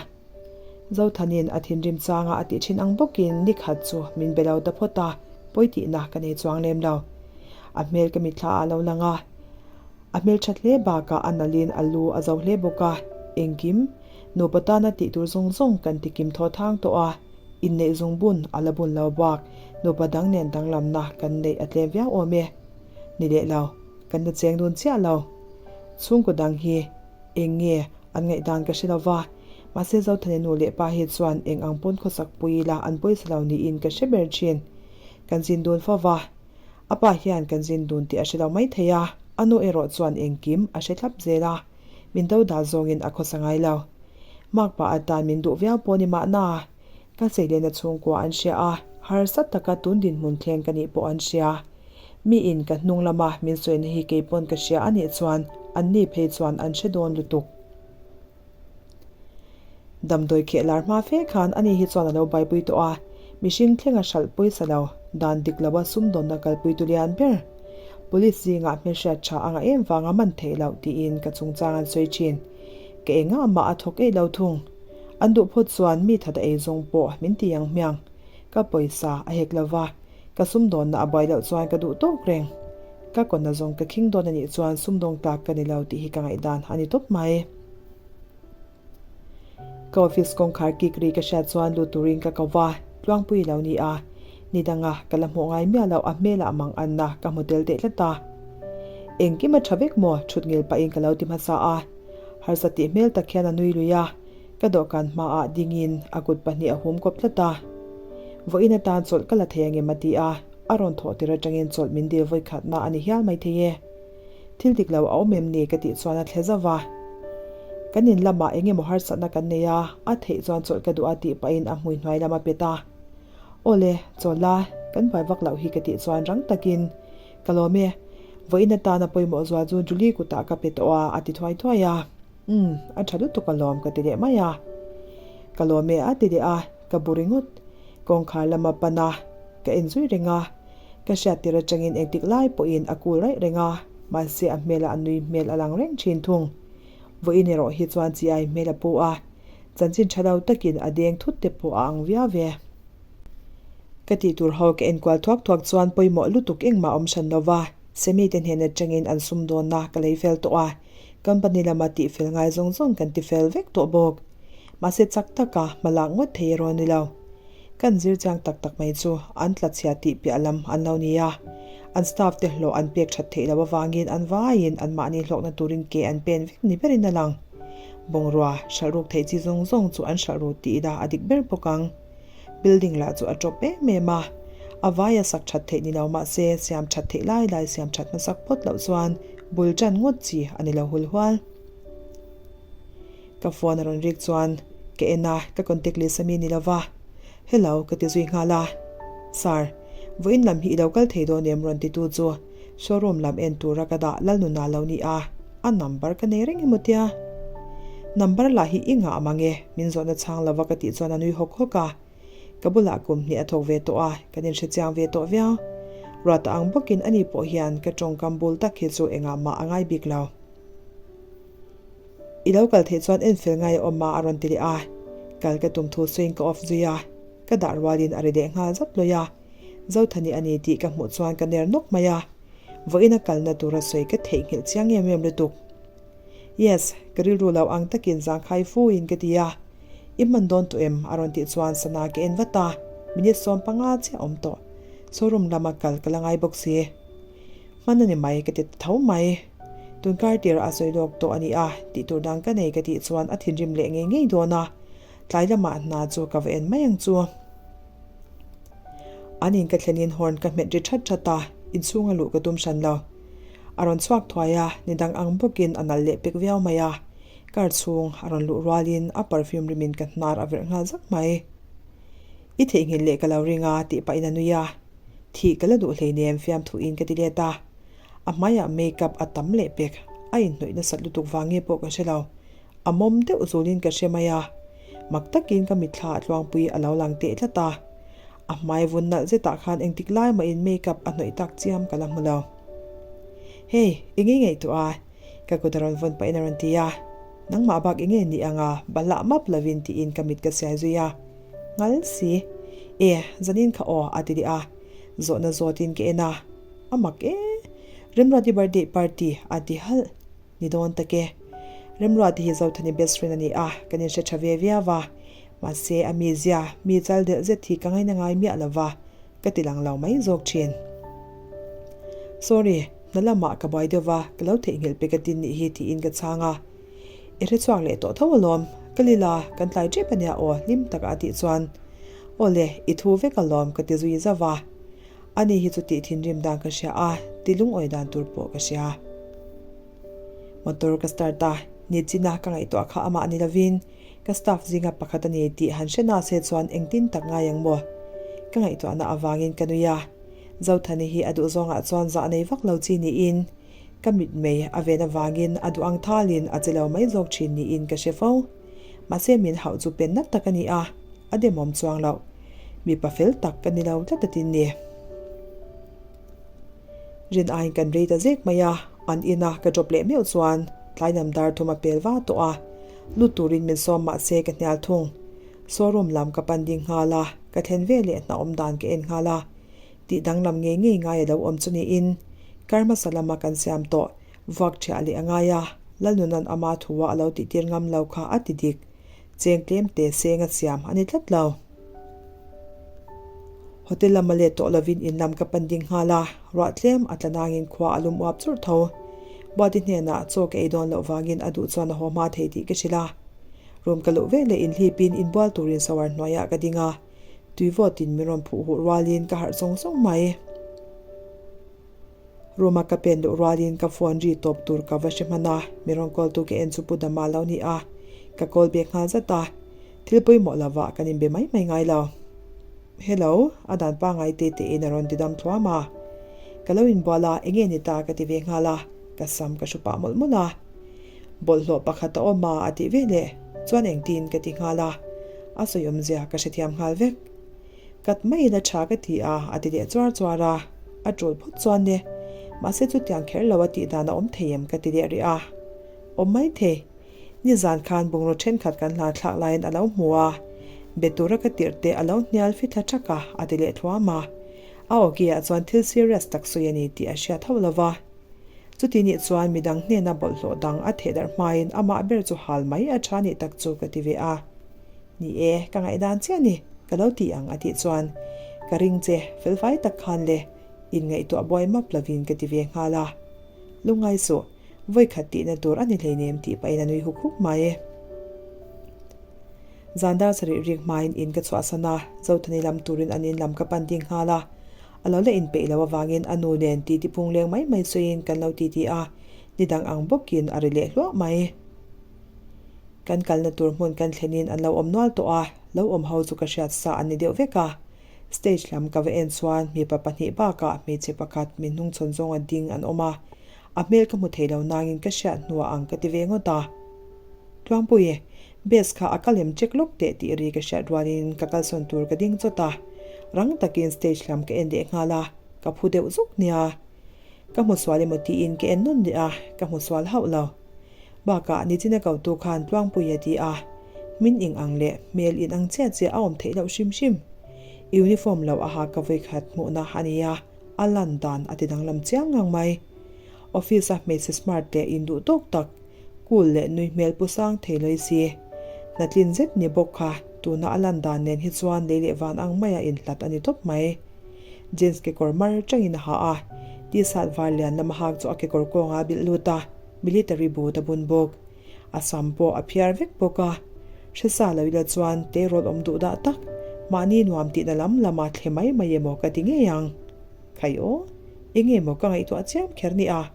Zothanin a thinrim changa a tih thin ang bawkin ni khat chu min be lo ta phawt a, pawi tihna ka nei chuang lem lo. A hmel ka mitthla ah a lo lang a, a hmel that hle bakah a nalhin a lu a zo hle bawk a, engkim, nupa tana tih tur zawng zawng kan ti kim thaw thang tawh a, inneih zung bun a la bun lo bak, nupa dang nen danglamna kan neih a tlem viau awm e. Ni leh lo, kan la cheng dun chiah lo. Chhungkaw dang hi. Eng nge an ngaihdan ka hre lo va, mahse Zothane nu leh pa hi chuan eng ang pawn khawsak pui ila an pawisa lo niin ka hre ber thin. Kan zin dun fo va, a pa hian kan zin dun tih a hre lo mai thei a, a nu erawh chuan engkim a hre thlap zel a, min do dah zawngin a khawsa ngai lo. Makpa atan min duh viau pawh ni mahna, ka seilenna chhungkua an hria a, harsa taka tun dinhmun thleng ka nih pawh an hria. Mi in ka hnung lama min sawina hi kei pawn ka hria a nih chuan anni phei chuan an hre dawn lutuk. Damdawi kheh lar hma fe khan ani hi chuan a lo baipui tawh a, mihring thlenga hralh pawisa lo, dan dik loa sumdawnna kalpui tu lian ber. Police zingah hmelhriat tha a ngah em vanga man theih loh tiin ka chungchang an sawi thin. Ka engah mah a thawk eih lo thung. An duh phawt chuan mi that a ei zawng pawh min ti ang hmiang. Ka pawisa a hek lova. Ka sumdawnna a buai loh chuan ka duh tawk reng. Ka kawna zawng ka khing dawn a nih chuan sumdawng tlak ka ni lo tih hi ka ngaihdan a ni tawp mai. Ka office kawngkhar kik ri ka hriat chuan lut turin ka ko va, Tluangpui lo ni a. Ni danga ka la hmuh ngai miah loh a hmelah mang anna ka hmu tel teh tlat a. Engkim a tha vek maw? Thut ngil pahin ka lo ti hmasa a. Harsa tih hmel tak hian a nui lui a. Ka dawhkan hmaah dingin a kut pahnih a hum kawp tlat a. Vawiin atan chawlh ka la thei angem a ti a, a rawn thawh tir atangin chawlh min dil vawikhatna a ni hial mai thei e. Thil dik lo a awm em ni ka tih chuan a thle zauh va. Kan in lamah eng emaw harsatna kan nei a, a theih chuan chawlh ka duh a tih pahin a hmui hnuai lam a pet a. Awle, chawl la, kan buai vak loh hi ka tih chuan rang takin ka lawm e. Vawiin atana pawimawh zual chu Julie kutah ka pe tawh a, a ti thuai thuai a. Umm, a tha lutuk alawm ka ti leh mai a. Ka lawm e a ti leh a, ka bu ringawt. Kawngkhar lama pan a, ka en zui reng a. Ka hriat tir atangin engtik lai pawhin a kul raih reng a, mahse a hmelah a nui hmel a lang reng thin thung. Vawiin erawh hi chuan chi ai hmel a pu a, chanchin tha lo takin a deng thut te pawh a ang viau ve. Ka tih tur ho ka enkual thuak thuak chuan pawimawh lutuk engmah awm hran lo va, Semi te hnen atangin an sumdawnna ka lei fel tawh a, Company lama tihfel ngai zawng zawng kan tifel vek tawh bawk. Mahse chak taka hma lak ngawt thei erawh a ni lo. Kan zir chiang tak tak mai chu an tla chhia tih piah lam an lo ni a. An staff te hlawh an pek that theih loh avangin an vaiin anmahni hlawkna turin ke an pen vek ni berin a lang. Bungrua hralh ruk theih chi zawng zawng chu an hralh ru tih ila a dik ber bawk ang. Building lah chu a tawp em em a, a vaia sak that theih ni lo mah se siam that theih lai lai siam that hmasak phawt loh chuan bul tan ngawt chi a ni lo hul hual. Ka phone a rawn rik chuan ka en a, ka contact list a mi ni lova, Hello ka ti zui nghal a. Sir, vawiin lam hi i lo kal thei dawn em rawn titu chu showroom lam en tura ka dah Lalnuna lo ni a, a number ka nei reng emaw tia. Number lah hi i ngah mang e, min zawhna chhang lova ka tih chuan a nui hawk hawk a. Ka bulah kum hnih a thawk ve tawh a, kan inhre chiang ve tawh viau. Ruata ang bawkin ani pawh hian ka tawngkam bul tak hi chu engah mah a ngai bik lo. I lo kal theih chuan en fel ngai a awm a a rawn ti leh a. Kal ka tum thu sawiin ka off zui a, ka dah rualin a ri leh nghal zat lawih a. Zothani a ni tih ka hmuh chuan ka ner nawk mai a. Vawiin a kalna tura sawi ka theihnghilh chiang em em lutuk. Yes, ka rilru lo ang takin zangkhai fu in ka ti a. I hman dawn tawh em? a rawn tih chuan sana ka en vat a, minute 15 chiah awm tawh. Showroom lama kal ka la ngai bawk si. Hman a ni mai ka ti ta tho mai. Tunkar tirah a sawi lawk tawh a ni a, tih tur dang ka nei ka tih chuan a thinrim leh ngei ngei dawn a. Tlai lamah hna chu ka va en mai ang chu. An in ka thlenin horn ka hmet ri that that a, inchhunga luh ka tum hran lo. A rawn chhuak thuai a, ni dang ang bawkin a nalh leh pek viau mai a. Car chhung a rawn luh rualin a perfume rimin ka hnar a verh nghal zak mai. I theihnghilh leh ka lo ring a tih pahin a nui a. Thih ka la duh hleinem fiamthuin ka ti let a. A hmaiah makeup a tam leh pek, a inhnawih nasat lutuk vang nge pawh ka hre lo. A mawm deuh zulin ka hre mai a, mak takin ka mitthla ah tluangpui a lo lang teh tlat a. A hmai vun nalh zetah khan engtik lai mahin makeup a hnawih tak chiam ka la hmu lo. Hey, i ngei ngaihtuah a? Ka kut a rawn vawn pahin a rawn ti a. Nangmah bak i nge nih anga bahlah map lovin tiin ka mit ka siai zui a. Ngal si. E, zanin kha aw a ti leh a. Zawhna zawtin ka en a. A mak e. Remruati birthday party a ti halh. Ni dawn tak e. Remruati hi Zothani best friend a ni a, kan inhre tha ve viau a. Mahse, a mizia, mi chal delh zet hi ka ngaina ngai miah lo va, ka ti lang lo mai zawk thin. Sorry, hna lamah ka buai deuh va, ka lo theihnghilh pe ka tin nih hi tiin ka chhang a. I hre chhuak leh tawh tho alawm, ka lila, kan tlai tep ania aw hlim taka a tih chuan, Aw le, i thu vek alawm ka ti zui zauh va. Ani hi chu tih thinrim dan ka hria a, ti lungawi dan tur pawh ka hria. Motor ka start a, ni china ka ngaihtuah kha amah ni lovin ka staff zinga pakhat a ni tih han hre na se chuan engtin tak ngai ang maw? Ka ngaihtuahna avangin ka nui a, Zothani hi a duh zawngah chuan zah nei vak lo chi niin ka mitmei a ven avangin a duh ang thalin a che lo mai zawk thin niin ka hre fo. Mahse min hauh chu pen nat tak a ni a. A demawm chuang loh. Mipa fel tak ka ni lo tlat a tin ni. Rin aiin kan rei ta zek mai a, an ina ka drop leh meuh chuan tlai lam dar thum a pel va tawh a, lut turin min sawm mah se ka hnial thung. Showroom lam ka pan ding nghal a, ka thlen ve leh hna awm dan ka en nghal a, tih danglam ngei ngei ngai a lo awm chu niin kar hmasa lama kan siam tawh vuak ṭhiah leh a ngai a, Lalnuna'n ama thua a lo tihtir ngam lo kha a ti dik. Cheng tlem te seng a siam a ni tlat lo. Hotel lama let tawh lovin in lam ka pan ding nghal a, ruah tlem a tla nangin khua a lum uap churh tho. Buati hnenah chaw ka ei dawn loh vangin a duh chuan a haw hma thei tih ka hrilh a. Room ka luh veleh inhlipin inbual turin shower hnuaiah ka ding a, tui vawtin min rawn phuh huh rualin ka harh sawng sawng mai. Room a ka pen luh rualin ka phone ri tawp tur ka va hre hman a, mi rawn call tu ka en chu Pu Dama lo ni a, ka call bek nghal zat a, thil pawimawh lovah kan inbe mai mai ngai lo. Hello, a dan pangai te tein a rawn ti dam thluam a, ka lo inbual a, enge ni ta ka ti ve nghal a, ka sam ka hru pah mawlh mawlh a. Bawlhhlawh pakhat a awm a a tih veleh chuan engtin ka ti nghal a, a sawi awmzia ka hrethiam nghal vek. Kat maiin a tha ka ti a, a ti leh chuar chuar a. A tul phawt chuan e, mahse chutiang kher lo a tih dan a awm thei em ka ti leh rih a. Awm mai thei. Nizan khan bungraw thenkhat kan hlan thlak laiin a lo hmu a, be tura ka tirh te a lo hnial fi thla thak a, a ti leh thluam a. A awki ah chuan thil serious tak sawi a ni tih a hriat hauh lo va. Chuti nih chuan midang hnena bawlhhlawh dang a theh darh hmain amah ber chu hal mai a tha nih tak chu ka ti ve a. Ni e, ka ngaihdan chiah ni, ka lo ti ang a tih chuan ka ring che, felfai tak khan le, inngaihtuah buai map lovin ka ti ve nghal a. Lungngai suh, vawikhat tihna tur a ni hleinem tih pahin a nui huk huk mai. Zan dar sarih rik hmain in ka chhuahsan a, Zothani lam turin an in lam ka pan ding nghal a. A lo la inpeih lo avangin a nu nen titi phung leng mai mai sawiin kan lo titi a, ni dang ang bawkin a ri leh hluah mai. Kan kalna tur hmun kan thlenin an lo awm nual tawh a, lo awm ho chu ka hriat sa an ni deuh vek a. Stage lam ka va en chuan mipa pahnih bakah hmeichhe pakhat min hnungchhawn zawnga ding an awm a, a hmel ka hmu thei lo nangin ka hriat hnuah ang ka ti ve ngawt a. Tluangpui, base kha a kal em check lawk teh tih ri ka hriat rualin ka kalsawn tur ka ding chawt a, rang takin stage lam ka en leh nghal a, ka phu deuh zuk nia. Ka hmu sual emaw tiin ka en nawn leh a, ka hmu sual hauh lo. Bakah nichina kotu khan Tluangpui a ti a, min ing ang leh hmel in ang chiah chiah a awm theih loh hrim hrim. Uniform lo a ha ka vawikhat hmuhna a ni a, a lan dan a ti danglam chiang ngang mai. Office a hmeichhe smart leh induh tawk tak, cool leh nui hmel pu sang thei lawi si. Hnatlin zet ni bawk kha tuna a lan dan nen hi chuan lei leh van ang maia inhlat a ni tawp mai. Jeans kekawr mar tangin a ha a, t-shirt var lian lama hak chu a kekawr kawngah a bilh lut a. Military boot a bun bawk. A sam pawh a phiar vek bawk a. Hresa lo ila chuan tleirawl awm duh dah tak, mahni nuam tihna lam lama thle mai mai emaw ka ti ngei ang. Khai aw, eng emaw ka ngaihtuah chiam kher ni a.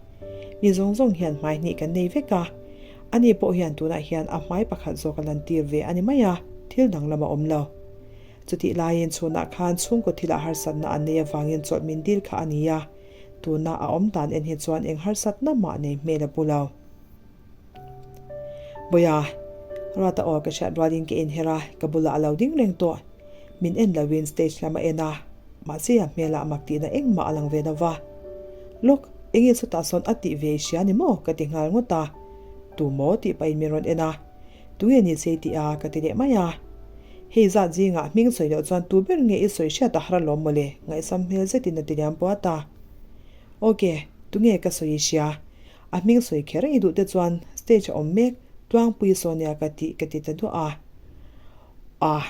Mi zawng zawng hian hmai hnih kan nei vek a. Ani pawh hian tunah hian a hmai pakhat zawk a lantir ve a ni mai a, thil dang lam a awm lo. Chutih laiin chhunah khan chhungkaw thilah harsatna an nei avangin chawlh min dil kha a ni a. Tuna a awm dan en hi chuan eng harsatna mah nei hmel a pu lo. Bawiha, Ruata aw ka hriat rualin ka inher a, ka bulah a lo ding reng tawh. Min en loin stage lam a en a, mahse a hmelah mak tihna engmah a lang ve lo va. Lawk, enge chutah sawn a tih ve i hria ni maw? ka ti nghal ngawt a. Tu maw? tih pahin min rawn en a. Tunge ni sei tih a? ka ti leh mai a. Hei zat zingah hming sawi loh chuan tu ber nge i sawi hriat a har alawm mawle, ngaihsam hmel zetin a ti liam puat a. Ok, tunge ka sawi i hria? A hming sawi kher i duh te chuan stage a awm mek, Tluangpui Sonia ka tih ka ti ta duah a. A,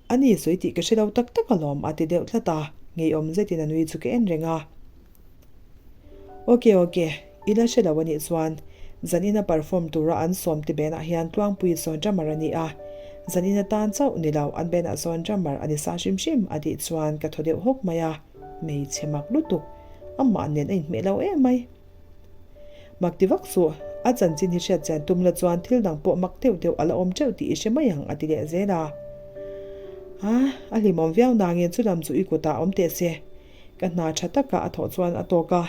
a ni sawi tih ka hre lo tak tak alawm a ti deuh tlat a, ngeiawm zetin a nui chu ka en reng a. Ok, ok, i la hre lo a nih chuan zanin a perform tura an sawm te benah hian Tluangpui sawn drummer a ni a, zanin atan chauh ni lo an benah sawn drummer a ni sa hrim hrim a tih chuan ka thaw deuh hawk mai a, hmeichhe mak lutuk, amah nen a inhmeh lo em mai. Mak ti vak suh, a chanchin hi hriat chian tum la chuan thil dang pawh mak deuh deuh a la awm teuh tih i hre mai ang a ti leh zel a. A, a hlimawm viau nangin chu lam chu i kutah awm teh se. Ka hna tha taka a thawh chuan a tawk a,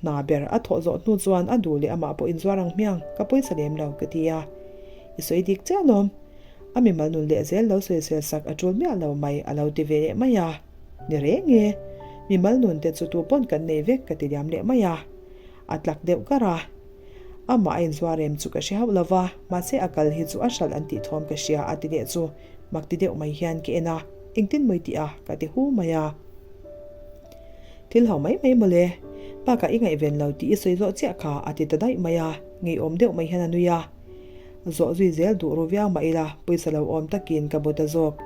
hna ber a thawh zawh hnu chuan a duh leh amah pawh inzuar ang hmiang, ka pawisa lem lo ka ti a. I sawi dik chiah lawm. A mimal nun leh zel lo sawisel sak a tul miah lo mai a lo ti ve leh mai a. Ni reng e, mimal nun te chu tu pawn kan nei vek ka ti liam leh mai a. A tlak deuh kar a. Amah a inzuar em chu ka hre hauh lo va, mahse a kal hi chu a hralh an tih thawm ka hria a ti leh chu mak ti deuh mai hian ka en a, engtin mawi tih a ka ti hu mai a. Thil ho mai mai mawle, bakah i ngaihven lo tih i sawi zawh chiah kha a ti ta daih mai a, ngeiawm deuh mai hian a nui a. Zawh zui zel duh ru viau mah ila, pawisa lo awm takin ka bu ta zawk.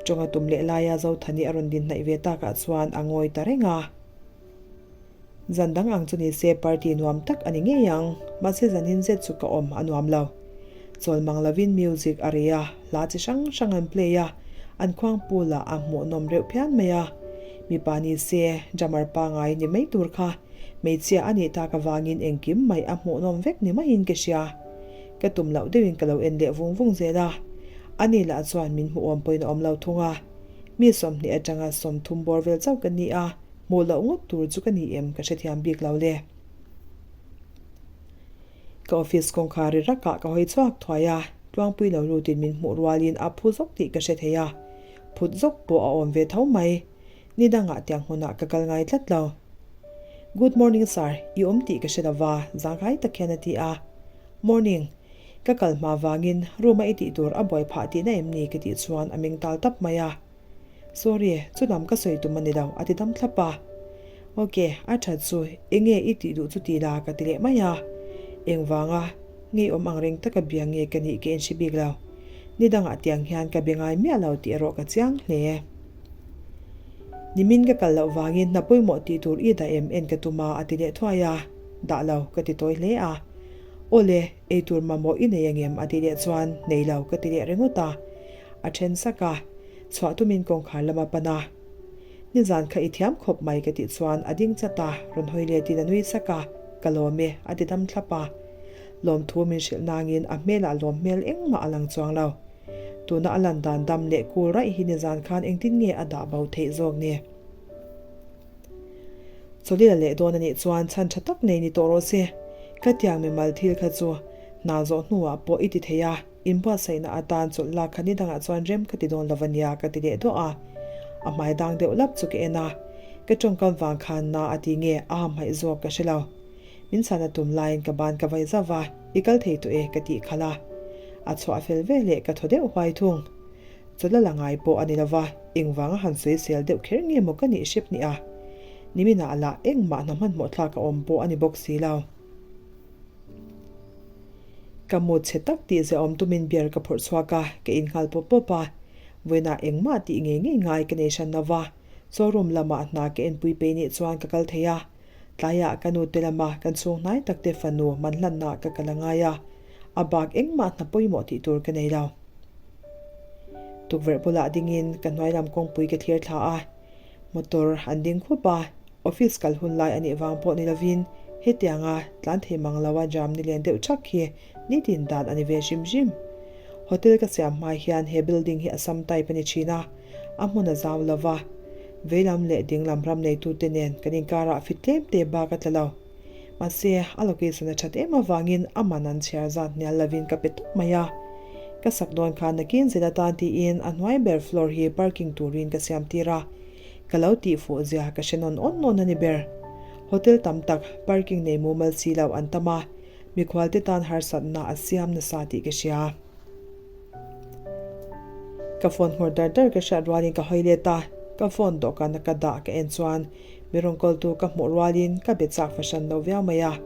Chawnga tum leh laia Zothani a rawn din hnaih ve takah chuan a ngawi ta reng a. Zan dang ang chu ni se party nuam tak a ni ngei ang, mahse zanin zet chu ka awm a nuam lo. Chawl mang lovin music a ri a, hla chi hrang hrang an play a, an khuang pool ah a hmuhnawm reuh phian mai a. Mipa ni se drummer pangai ni mai tur kha hmeichhia a nih tak avangin engkim mai a hmuhnawm vek ni maiin ka hria. Ka tum loh deuhin ka lo en leh vung vung zel a, ani lah chuan min hmuhawm pawhin a awm lo thung a. Mi 20 atanga 30 bawr vel chauh ka ni a, hmuh loh ngawt tur chu ka ni em ka hrethiam bik lo le. Ka office kawngkhar ri rakah ka hawi chhuak thuai a, Tluangpui lo lutin min hmuh rualin a phu zawk tih ka hre thei a, phut zawk pawh a awm ve tho mai. Ni dangah tiang hmunah ka kal ngai tlat lo. Good morning sir, i awm tih ka hre lo va, zangkai tak hian a ti a. Morning, ka kal hma vangin room a i tih tur a buai phah tihna em ni ka tih chuan a meng tal tap mai a. Sorry, chu lam ka sawi tum a ni lo, a ti dam thlap a. Ok, a that chu enge i tih duh chu ti la ka ti leh mai a. Engvanga ngeiawm ang reng taka bia nge ka nih ka inhre bik lo. Ni dangah tiang hian ka be ngai miah lo tih erawh ka chiang hle. Nimin ka kal loh vangin hna pawimawh tih tur i dah em en ka tum a a ti leh thuai a, dah lo ka ti tawi hle a. Awle, ei tur mamawh i nei angem a tih leh chuan nei lo ka ti leh ringawt a. A then sak a, chhuah tumin kawngkhar lam a pan a. Nizan kha i thiam khawp mai ka tih chuan a ding chat a, rawn hawi letin a nui sak a, ka lawm e a ti dam thlap a. Lawmthu min hrilh nangin a hmelah lawm hmel engmah a lang chuang lo. Tuna a lan dan dam leh kul raih hi nizan khan engtin nge a dah bo theih zawk ni? Chawlila leh dawn a nih chuan chhan tha tak nei ni tawh rawh se. Ka tiang mimal thil kha chu hna zawh hnuah pawh i ti thei a, inbuatsaihna atan chawlh lak kha ni dangah chuan rem ka ti dawn lo a nia ka ti leh duah a. A hmai dang deuh lap chu ka en a, ka tawngkam vang khan na a ti nge a hamhaih zawk ka hre lo. Min chhan a tum laiin ka ban ka vai zauh a, I kal thei tawh e ka tih khalh a. A chhuah fel ve leh ka thaw deuh huai thung. Chawlh la ngai pawh a ni lova, engvanga han sawisel deuh kher nge maw ka nih hrep ni a. Niminah lah engmah hna hmanhmawh thlak a awm pawh a ni bawk si lo. Ka mut chhe tak tih ziaawm tumin beer ka phawrh chhuak a, ka innghal pawp pawp a. Vawiinah engmah tih ngei ngei ngai ka nei hran lova, chaw room lamah hna ka enpui peih nih chuan ka kal thei a. Tlaiah ka nute lama kan chhung hnai takte fanu man hlanna ka kal a ngai a, a bak engmah hna pawimawh tih tur ka nei lo. Tukverh bulah dingin ka hnuai lam kawngpui ka thlir thla a, motor an ding khup a, office kal hun lai a nih vang pawh ni lovin hetianga tlan thei mang loa jam ni len deuh thak hi nitin dan a ni ve hrim hrim. Hotel ka siam hma hian he building hi Assam type a ni thin a, a hmun a zau lo va, veilam leh dinglam ram neitute nen kan inkarah fit tlem te bak a tla lo. Mahse, a location a that em avangin a man an chhiar zat hnial lovin ka pe tawp mai a. Ka sak dawn khan nakin zet atan tiin a hnuai ber floor hi parking turin ka siam tir a, ka lo tih fuh zia ka hre nawn awn awn a ni ber. Hotel tam tak parking nei mumal si lo an tam a, mikhualte tan harsatna a siam nasa tih ka hria. Ka phone nghawr dar dar ka hriat rualin ka hawi let a, ka phone dawhkana ka dah ka en chuan mi rawn kawltu ka hmuh rualin ka be chak fahran lo viau mai a.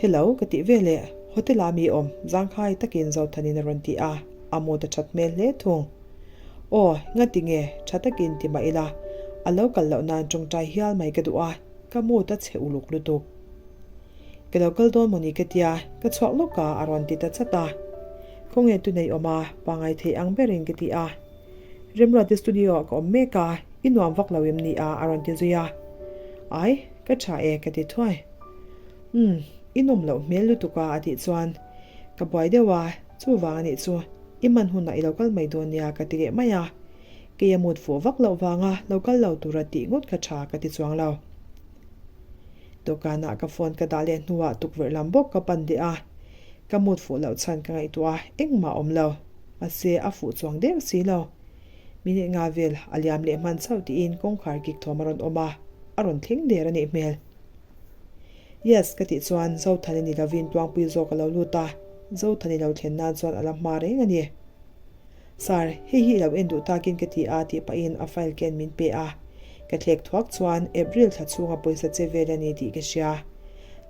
Hello ka tih veleh hotel ah mi awm zangkhai takin Zothanin a rawn ti a, a mood a that hmel hle thung. Aw, ngati nge tha takin ti mah ila, a lo kal loh nan tawngtai hial mai ka duh a, ka mood a chhe uluk lutuk. Ka lo kal dawn mawni ka tia, ka chhuak lawk a a rawn ti ta chat a. Khawnge tu nei awm a, pangai thei ang berin ka ti a. Remruati studio ah ka awm mek a, i nuam vak lo em ni a a rawn ti zui a. Ai, ka tha e ka ti thuai. Umm, i nawm loh hmel lutuk a a tih chuan ka buai deuh a, chuvang a nih chu, i hman hunah i lo kal mai dawn nia ka ti leh mai a. Kei a mut fuh vak loh vanga lo kal lo tura tih ngawt kha tha ka ti chuang lo. Dawhkanah ka phone ka dah leh hnuah tukverh lam bawk ka pan leh a, ka mut fuh loh chhan ka ngaihtuah a, engmah a awm lo. Mahse, a fuh chuang deuh si lo. Minute nga vel a liam leh hman chauh tiin kawngkhar kik thawm a rawn awm a, a rawn thleng der a nih hmel. Yes, ka tih chuan Zothani ni lovin Tluangpui zawk a lo lut a, Zothani lo thlen nan chuan a la hma reng a ni. Sir, hei hi i lo en duh takin ka ti a tih pahin a file ken min pe a. Ka thlek thuak chuan April thla chhunga pawisa che vel a ni tih ka hria.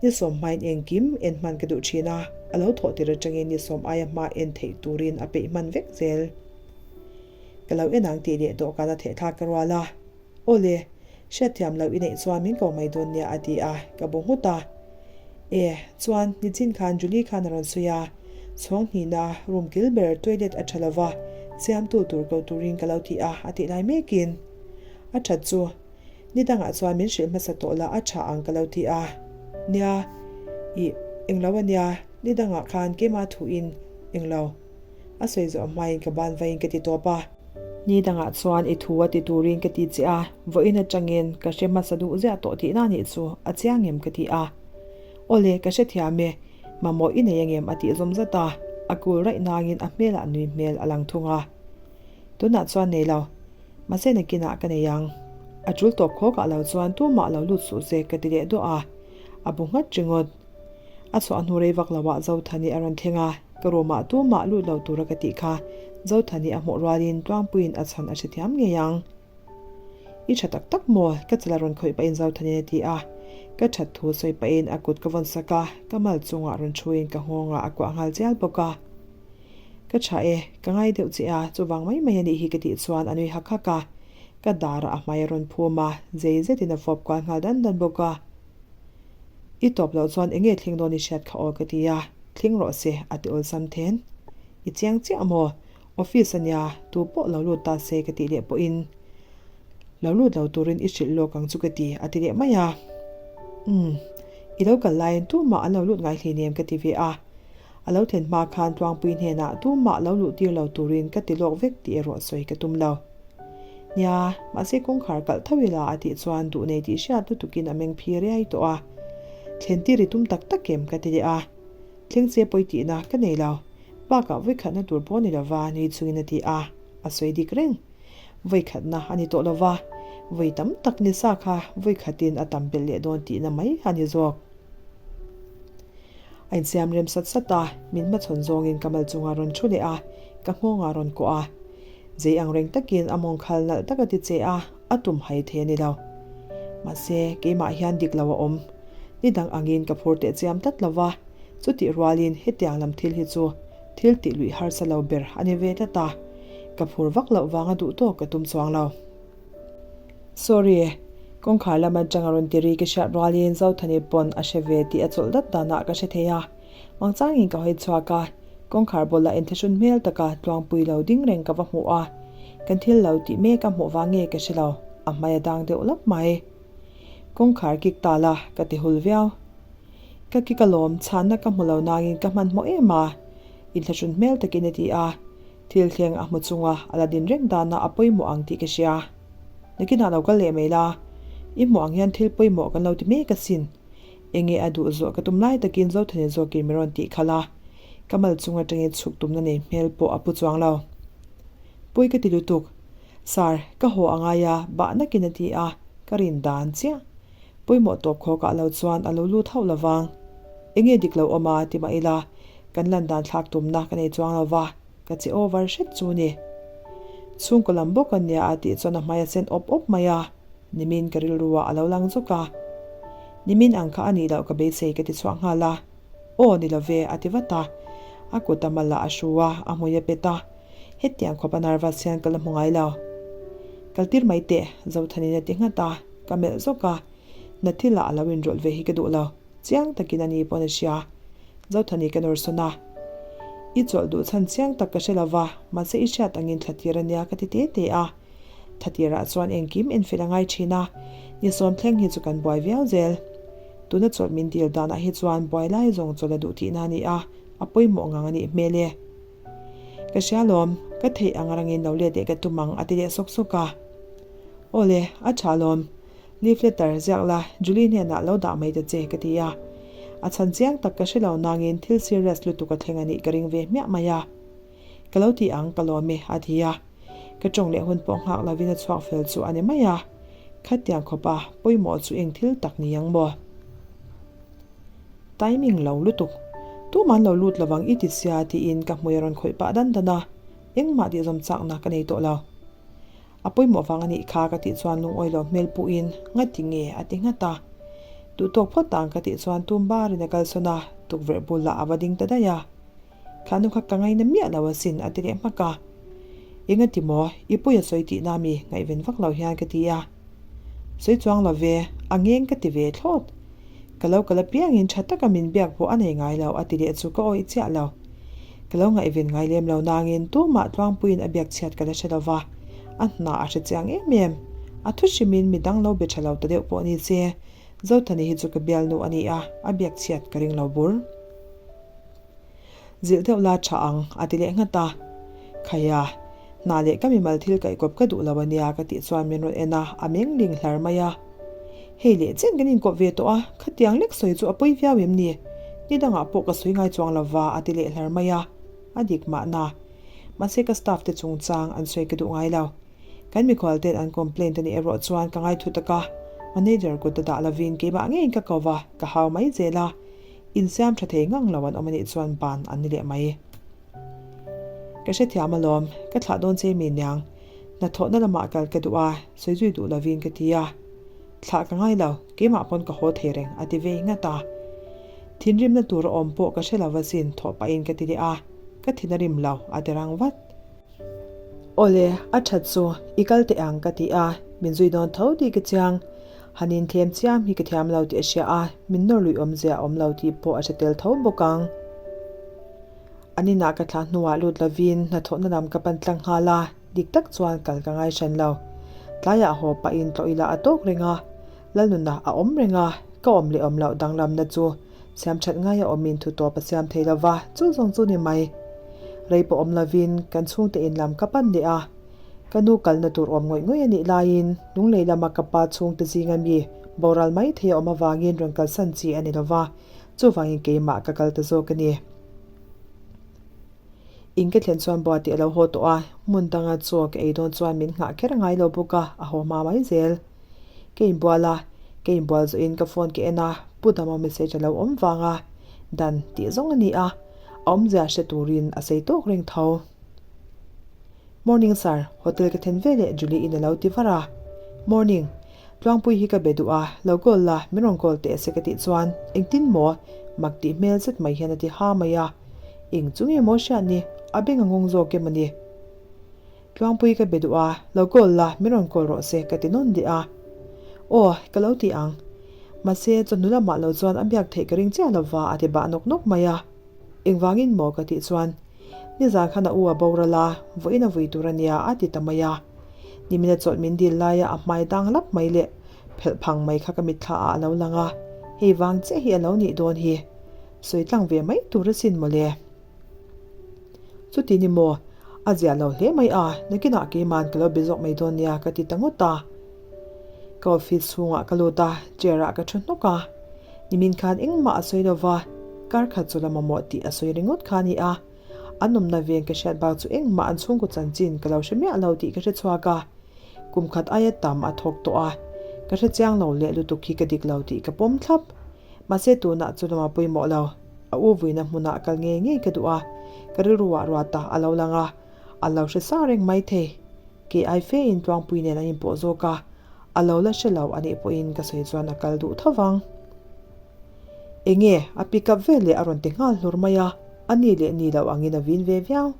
Ni sawm hmain engkim en hman ka duh thin a, a lo thawh tir atangin ni sawm aia hma en theih turin a peih hman vek zel. Ka lo en ang tih leh dawhkan a thehthlak ka rual a. Awle, hriatthiam loh i neih chuan min ko mai dawn nia a ti a, ka bu nghut a. E, chuan nichin khan Julie khan a rawn sawi a, chhawng hnihna room kil ber toilet a tha lova, siamtu tur ko turin ka lo ti a a tih lai mekin. A that chu, ni dangah chuan min hrilh hmasa tawh la a tha ang ka lo ti a. Nia, ih, englo a nia, ni dangah khan keimah thuin englo. A sawi zawh hmain ka ban vaiin ka ti tawp a. Ni dangah chuan i thu a ti turin ka ti che a, vawiin atangin ka hre hmasa duh ziah tawh tihna nih chu a chiang em ka ti a. Awle, ka hrethiam e, mamawh i nei angem a tih zawm zat a, a kul raih nangin a hmelah nui hmel a lang thung a. Tunah chuan nei lo, mahse nakinah ka nei ang. A tul tawp khawkah lo chuan tumah lo lut suh se ka ti leh duah a, a bu nghat ringawt. A chhuah hnu rei vak loah Zothani a rawn thleng a, ka room-ah tumah lut lo tura ka tih kha Zothani a hmuh rualin Tluangpuiin a chhan a hrethiam ngei ang. I tha tak tak maw? Ka chal a rawn khawih pahin Zothani'n a ti a. Ka that thu sawi pahin a kut ka vawn sak a, ka mal chungah rawn thuin ka nghawngah a kuah nghal chial bawk a. Ka tha e, ka ngai deuh che a, chuvang mai mai a nih hi ka tih chuan a nui hak hak a. Ka darah a hmai a rawn phum a, zei zetin a fawp kual nghal dan dan bawk a. I tawp loh chuan enge thleng dawn i hriat kha aw ka ti a, thleng rawh se a ti awlsam then. I chiang chiah maw? Office a nia, tu pawh lo lut ta se ka tih leh pawhin lo lut lo turin i hrilh lawk ang chu ka ti a ti leh mai a. Umm, i lo kal laiin tumah an lo lut ngai hleinem ka ti ve a. A lo thlen hma khan Tluangpui hnenah tumah lo luh tir lo turin ka ti lawk vek tih erawh sawi ka tum lo. Nia, mahse kawngkhar kalh tho ila a tih chuan duh nei tih hriat lutukin a meng phi riai tawh a. Thlen tir i tum tak tak em ka ti leh a. Thleng che pawi tihna ka nei lo. Bakah vawikhatna tur pawh ni lova nui chungin a ti a, a sawi dik reng. Vawikhatna a ni tawh lova, vawi tam tak ni sa kha vawikhatin a tam belh leh dawn tihna mai a ni zawk. A insiam rem sat sat a, min hmachhawn zawngin ka mal chungah rawn thu leh a, ka nghawngah rawn kuah a. Zei ang reng takin a mawng khal nalh tak a ti che a, a tum hai thei a ni lo. Mahse, keimah hian dik lo a awm. Ni dang angin ka phur teh chiam tlat lo va, chutih rualin hetiang lam thil hi chu thil tih luih harsa lo ber a ni ve tlat a, ka phur vak loh vanga duh tawk ka tum chuang lo. Sorry, kawngkhar lam atang a rawn ti ri ka hriat rualin Zothani pawn a hre ve tih a chawlh dat danah ka hre thei a. Mangchangin ka hawi chhuak a, kawngkhar bawlah inthlahrun hmel taka Tluangpui lo ding reng ka va hmuh a, kan thil lo tih mek a hmuh vang nge ka hre lo, a hmai a dang deuh lap mai. Kawngkhar kik ta la, ka ti hul viau. Ka kik alawm, chhanna ka hmu lo nangin ka hmanhmawh em a, inthlahrun hmel takin a ti a. Thil thleng a hmu chunga a la din reng dana a pawimawh ang tih ka hria. Nakinah lo kal leh mai la, i hmuh ang hian thil pawimawh kan lo ti mek asin. Enge a duh zawh ka tum lai takin Zothani zawkin min rawn tih khalh a. Ka mal chung atangin chhuk tumna nei hmel pawh a pu chuang lo. Pawi ka ti lutuk. Sir, ka haw a ngai a, bah nakin a ti a, ka rin dan chiah. Pawimawh tawp khawkah lo chuan a lo lut hauh lo vang. Enge dik lo awm a ti mah ila, kan lan dan thlak tumna ka nei chuang lo va, ka che over hret chu ni. Chhungkaw lam bawk a nia a tih chuan a hmai a sen awp awp mai a, nimin ka rilru ah a lo lang zawk a. Nimin ang kha a nih loh ka beisei ka ti chhuak nghal a. Aw ni lo ve a ti vat a. A kut a mal ah a hru a, a hmui a pet a. Hetiang khawp a nervous hian ka la hmu ngai lo. Kal tir mai teh, Zothanin a ti nghat a, ka melh zawk a. Na thilah a lo inrawlh ve hi ka duh lo. Chiang takin a ni pawn a hria. Zothani ka nawr sawn a. I chawlh duh chhan chiang tak ka hre lo va, mahse i hriat angin thla tir a nia ka ti te te a. Thla tirah chuan engkim enfel a ngai thin a, ni sawm thleng hi chu kan buai viau zel. Tuna chawlh min dil danah hi chuan buai lai zawng chawlh a duh tihna a ni a, a pawimawh ngang a nih hmel e. Ka hria lawm, ka theih ang rangin lo let leh ka tum ang a ti leh sawk sawk a. Awle, a tha lawm. Leave letter ziak la, Julie hnenah lo dah mai ta che ka ti a. A chhan chiang tak ka hre lo nangin thil serious lutuk a thleng a nih ka ring ve hmiah mai a. Ka lo ti ang ka lawm e a ti a. Ka tawng leh hun pawh nghak lovin a chhuak fel chu a ni mai a. Khatiang khawpa pawimawh chu eng thil tak ni ang maw? Timing lo lutuk. Tuman lo lut lovang i ti sia tiin ka hmui a rawn khawih pah dan dan a, engmah tih zawm chakna ka nei tawh lo. A pawimawh vang a nih kha ka tih chuan lungawi lo hmel puhin ngati nge a ti nghat a. Duhtawk phawt ang ka tih chuan tum barin a kalsawn a, tukverh bulah a va ding ta daih a. Thla nu kha ka ngaina miah lo asin a ti leh hmak a. Engati maw, i pawi a sawi tihna mi ngaihven vak lo hian ka ti a. Sawi chuang lo ve, a ngeng ka ti ve thlawt. Ka lo kal apiangin tha taka min biak pawh a nei ngai lo a ti leh chu ka awih chiah lo. Ka lo ngaihven ngai lem lo nangin tumah tluangpuiin a biak chhiat ka la hre lo va, a hna a hre chiang em em. A thu hrimin midang lo be tha lo ta deuh pawh ni se, Zothani hi chu ka bialnu a ni a, a biak chhiat ka ring lo bur. Zilh deuh la tha ang, a ti leh nghat a. Khaia, hna leh ka mimal thil kaihkawp ka duh lo a nia ka tih chuan min rawn en a, a meng ling hlar mai a. Hei leh chen kan inkawp ve tawh a, khatiang lek sawi chu a pawi viau em ni? Ni dangah pawh ka sawi ngai chuang lo va, a ti leh hlar mai a. A dik mahna. Mahse ka staff te chungchang an sawi ka duh ngai lo. Kan mikhual ten an complaint a nih erawh chuan ka ngaithu tak a, manager kut a dah lovin keimah ngeiin ka ko va, ka hau mai zel a. Insiam tha thei ngang lo an awm a nih chuan ban an ni leh mai. Ka hrethiam alawm, ka thlah dawn che mi niang. Hnathawhna lamah kal ka duh a, sawi zui duh lovin ka ti a. Thlah ka ngai lo, keimah pawn ka haw thei reng a ti vei ngat a. Thinrimna tur a awm pawh ka hre lo asin thawh pahin ka ti leh a, ka thin a rim lo a ti rang vat. Awle, a that chu, i kal teh ang ka ti a, min zui dawn tho tih ka chiang. Han inthlem chiam hi ka thiam lo tih a hria a, min nawr luih awmzia a awm lo tih pawh a hre tel tho bawk ang. An inah ka thlah hnuah lut lovin hnathawhna lam ka pan tlang nghal a, dik tak chuan kal ka ngai hran lo. Tlaiah haw pahin tlawh ila a tawk reng a, Lalnuna a awm reng a, ka awm leh awm loh danglamna chu Siam that ngai a awmin thu tawp a siam thei lova, chu zawng chu ni mai. Rei pawh awm lovin kan chhungte in lam ka pan leh a. Ka nu kalna tur awm ngawih ngawih a nih laiin Lunglei lama ka pa chhungte zinga mi boral mai thei a awm avangin rawn kalsan chi a ni lova, chuvangin keimah ka kal ta zawk a ni. In ka thlen chuan Buati a lo haw tawh a, hmun danga chaw ka ei dawn chuan min nghah kher ngai lo bawk a, a haw hma mai zel. Ka inbual a, ka inbual zawhin ka phone ka en a, Pu Dama message a lo awm vang a, dan tih zawng a ni a, a awmzia hre turin a sei tawk reng tho. Morning sir, hotel ka then veleh Julie in a lo ti var a. Morning, Tluangpui hi ka be duh a, lo call la, min rawn call teh se ka tih chuan, engtin maw? Mak tih hmel zet mai hian a ti ha mai a. Eng chu nge maw hriat ni, a beng a ngawng zawk em a ni? Tluangpui ka be duh a, lo call la, min rawn call rawh se ka ti nawn leh a. Aw, ka lo ti ang. Mahse, chawhnu lamah lo chuan a biak theih ka ring chiah lova a ti bah nawk nawk mai a. Engvangin maw ka tih chuan, Nizan khan a u a boral a, vawiin a vui tur a nia a ti ta mai a. Nimina chawlh min dil laia a hmai dang lap mai leh phelh phang mai kha ka mitthla ah a lo lang a, hei vang chiah hi a lo nih dawn hi. Sawi tlang ve mai tur asin mawle. Chuti ni maw? A ziah lo hle mai a, nakinah keiman ka lo be zawk mai dawn nia ka ti ta ngawt a. Ka office chhungah ka lut a, chair ah ka thu hnawk a. Nimin khan engmah a sawi lo va. Kar khat chu la mamawh tih a sawi ringawt kha a ni a. An awmna veng ka hriat bak chu engmah an chhungkaw chanchin ka lo hre miah lo tih ka hre chhuak a. Kum khat aia tam a thawk tawh a, ka hre chiang lo leh lutuk hi ka dik lo tih ka pawm thlap. Mahse tunah chu lama pawimawh lo, a u vuina hmunah kal ngei ngei ka duh a, ka rilruah ruata a lo lang a, a lo hre sa reng mai thei. Kei ai fe in Tluangpui nen an inpawh zawk a, a lo la hre lo a nih pawhin ka sawi chuan a kal duh tho vang. Enge a pick up vel leh a rawn ti nghal hlur mai a, a ni leh ni lo angin a vin ve viau.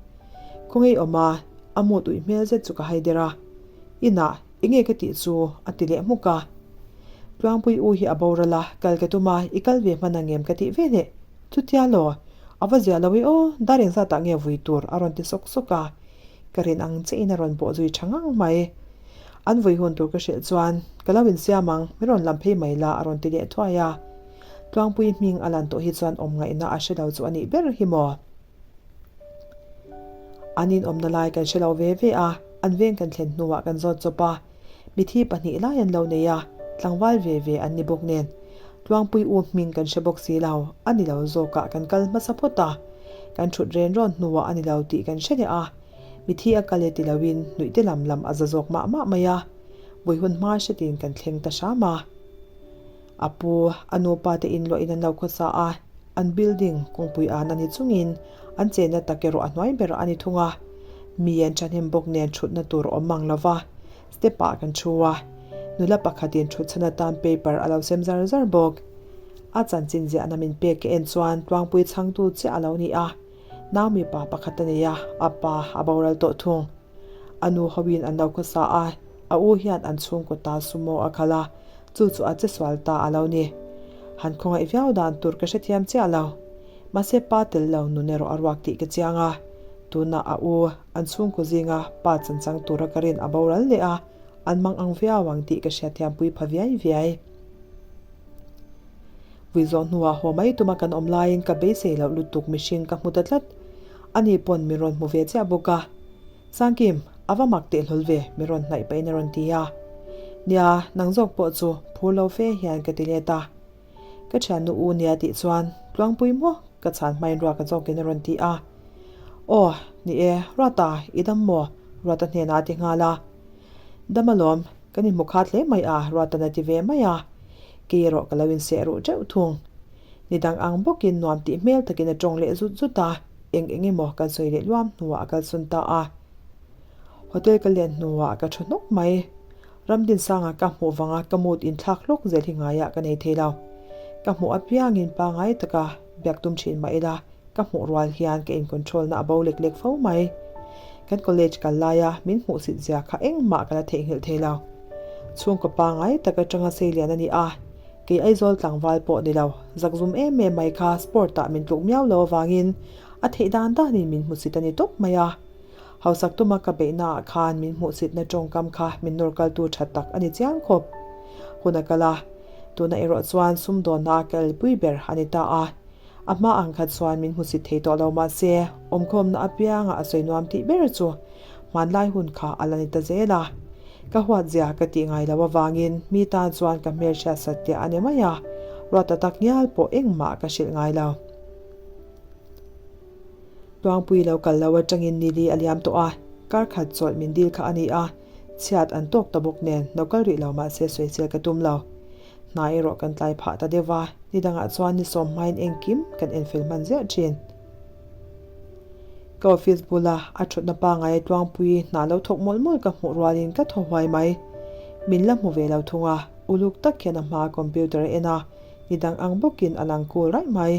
Khawngaih awm a, a mut uih hmel zet chu ka hai der a. Inah enge ka tih chu a ti leh hmuk a. Tluangpui u hi a boral a, kal ka tum a, i kal ve hman angem ka tih ve leh. Chutia law, a va zia lo i aw, dar engzatah nge vui tur a rawn ti sawk sawk a. Ka rin ang chiahin a rawn bawh zui tha ngang mai. An vui hun tur ka hrilh chuan, Ka lo insiam ang, min rawn lam phei mai la a rawn ti leh thuai a. Tluangpui hming a lan tawh hi chuan awm ngaihna a hre lo chu a nih ber hi maw? An inawmna lai kan hre lo ve ve a, an veng kan thlen hnuah kan zawt chawp a. Mithi pahnih lai an lo nei a, tlangval ve ve an ni bawk nen. Tluangpui u hming kan hre bawk si lo, a ni lo zawkah kan kal hmasa phawt a. Kan thut ren rawn hnuah a ni lo tih kan hre leh a. Mithi a kal e ti loin nuih te lam lam a za zawk mah mah mai a. Vui hun hma hretin kan thleng ta hram a. A pu, a nupa te inluahin an lo khawsa a, an building kawngpui an a ni chungin an chenna tak erawh a hnuai ber a ni thung a. Mi an thahnem bawk nen thutna tur a awm mang lo va, step ah kan thu a. Nula pakhatin thutchhan atan paper a lo sem zar zar bawk. A chanchin ziahna min pek ka en chuan Tluangpui chhangtu chiah a lo ni a, nau mipa pakhat a nei a, a pa a boral tawh thung. A nu hoin an lo khawsa a, a u hian an chhungkaw ta sumo a khalh a, chu chu a che sual ta a lo ni. Han khawngaih viau dan tur ka hrethiam chiah lo. Mahse pa tel lo nun erawh a ruak tih ka chiang a, tunah a u an chhungkaw zinga pa chanchang tura ka rin a boral leh a, an mang ang viau ang tih ka hriatthiam pui pha viai viai. Vui zawh hnuah haw mai tuma kan awm laiin ka beisei loh lutuk mihring ka hmu ta tlat. Ani pawn min rawn hmu ve chiah bawk a. Sangkim, a va mak teh hlawl ve, min rawn hnaih pahin a rawn ti a. Nia, nang zawk pawh chu phur lo fe hian ka ti let a. Ka thiannu u nia tih chuan Tluangpui maw? ka chhan hmain Ruaka zawkin a rawn ti a. Aw, ni e, Ruata, i dam maw? Ruata hnenah a ti nghal a. Dam alawm, kan inhmu khat hle mai a, Ruatan a ti ve mai a. Kei erawh ka lo inseh ruh teuh thung. Ni dang ang bawkin nuam tih hmel takin a tawng leh zut zut a, eng eng emaw kan sawi leh luam hnuah a kalsawn ta a. Hotel ka len hnuah ka thu hnawk mai. Ramdinsanga ka hmuh vanga ka mood inthlak hlawk zel hi ngaiah ka nei thei lo. Ka hmuh apiangin pangai taka biak tum thin mah ila, Ka hmuh rual hian ka in-control na a bo lek lek fo mai. Kan college kal laia min hmuhsit zia kha engmah ka la theihnghilh thei lo. Chhungkaw pangai tak atanga seilian a ni a, kei Aizawl tlangval pawh ni lo, zakzum em em mai kha sport ah min tluk miau lo avangin a theih dan danin min hmusit a ni tawp mai a. Hausak tuma ka beihna ah khan min hmuhsitna tawngkam kha min nawr kaltu tha tak a ni chiang khawp. Hun a kal a, tuna erawh chuan sumdawnna a kalpui ber a ni ta a. A hma ang kha chuan min hmusit thei tawh lo mahse, awmkhawmna apianga a sawi nuam tih ber chu hmanlai hun kha a la ni ta zel a. Ka huat zia ka tih ngai lo avangin mi tan chuan ka hmelhriat sattiah a ni mai a, ruata tak ngial pawh engmah ka hrilh ngai lo. Tluangpui lo kal lo atangin nili a liam tawh a, kar khat chawlh min dil kha a ni a, chhiat an tawk ta bawk nen lo kal rih lo mahse sawisel ka tum lo. Hna erawh kan tlai phah ta deuh va, ni dangah chuan ni sawm hmain engkim kan enfel hman ziah thin. Ka office bula a thutna pangai Tluangpui hna lo thawk mawlh mawlh ka hmuh rualin ka thaw huai mai. Min la hmu ve lo thung a, uluk tak hian a hmaa computer a en a, ni dang ang bawkin a lang cool raih mai.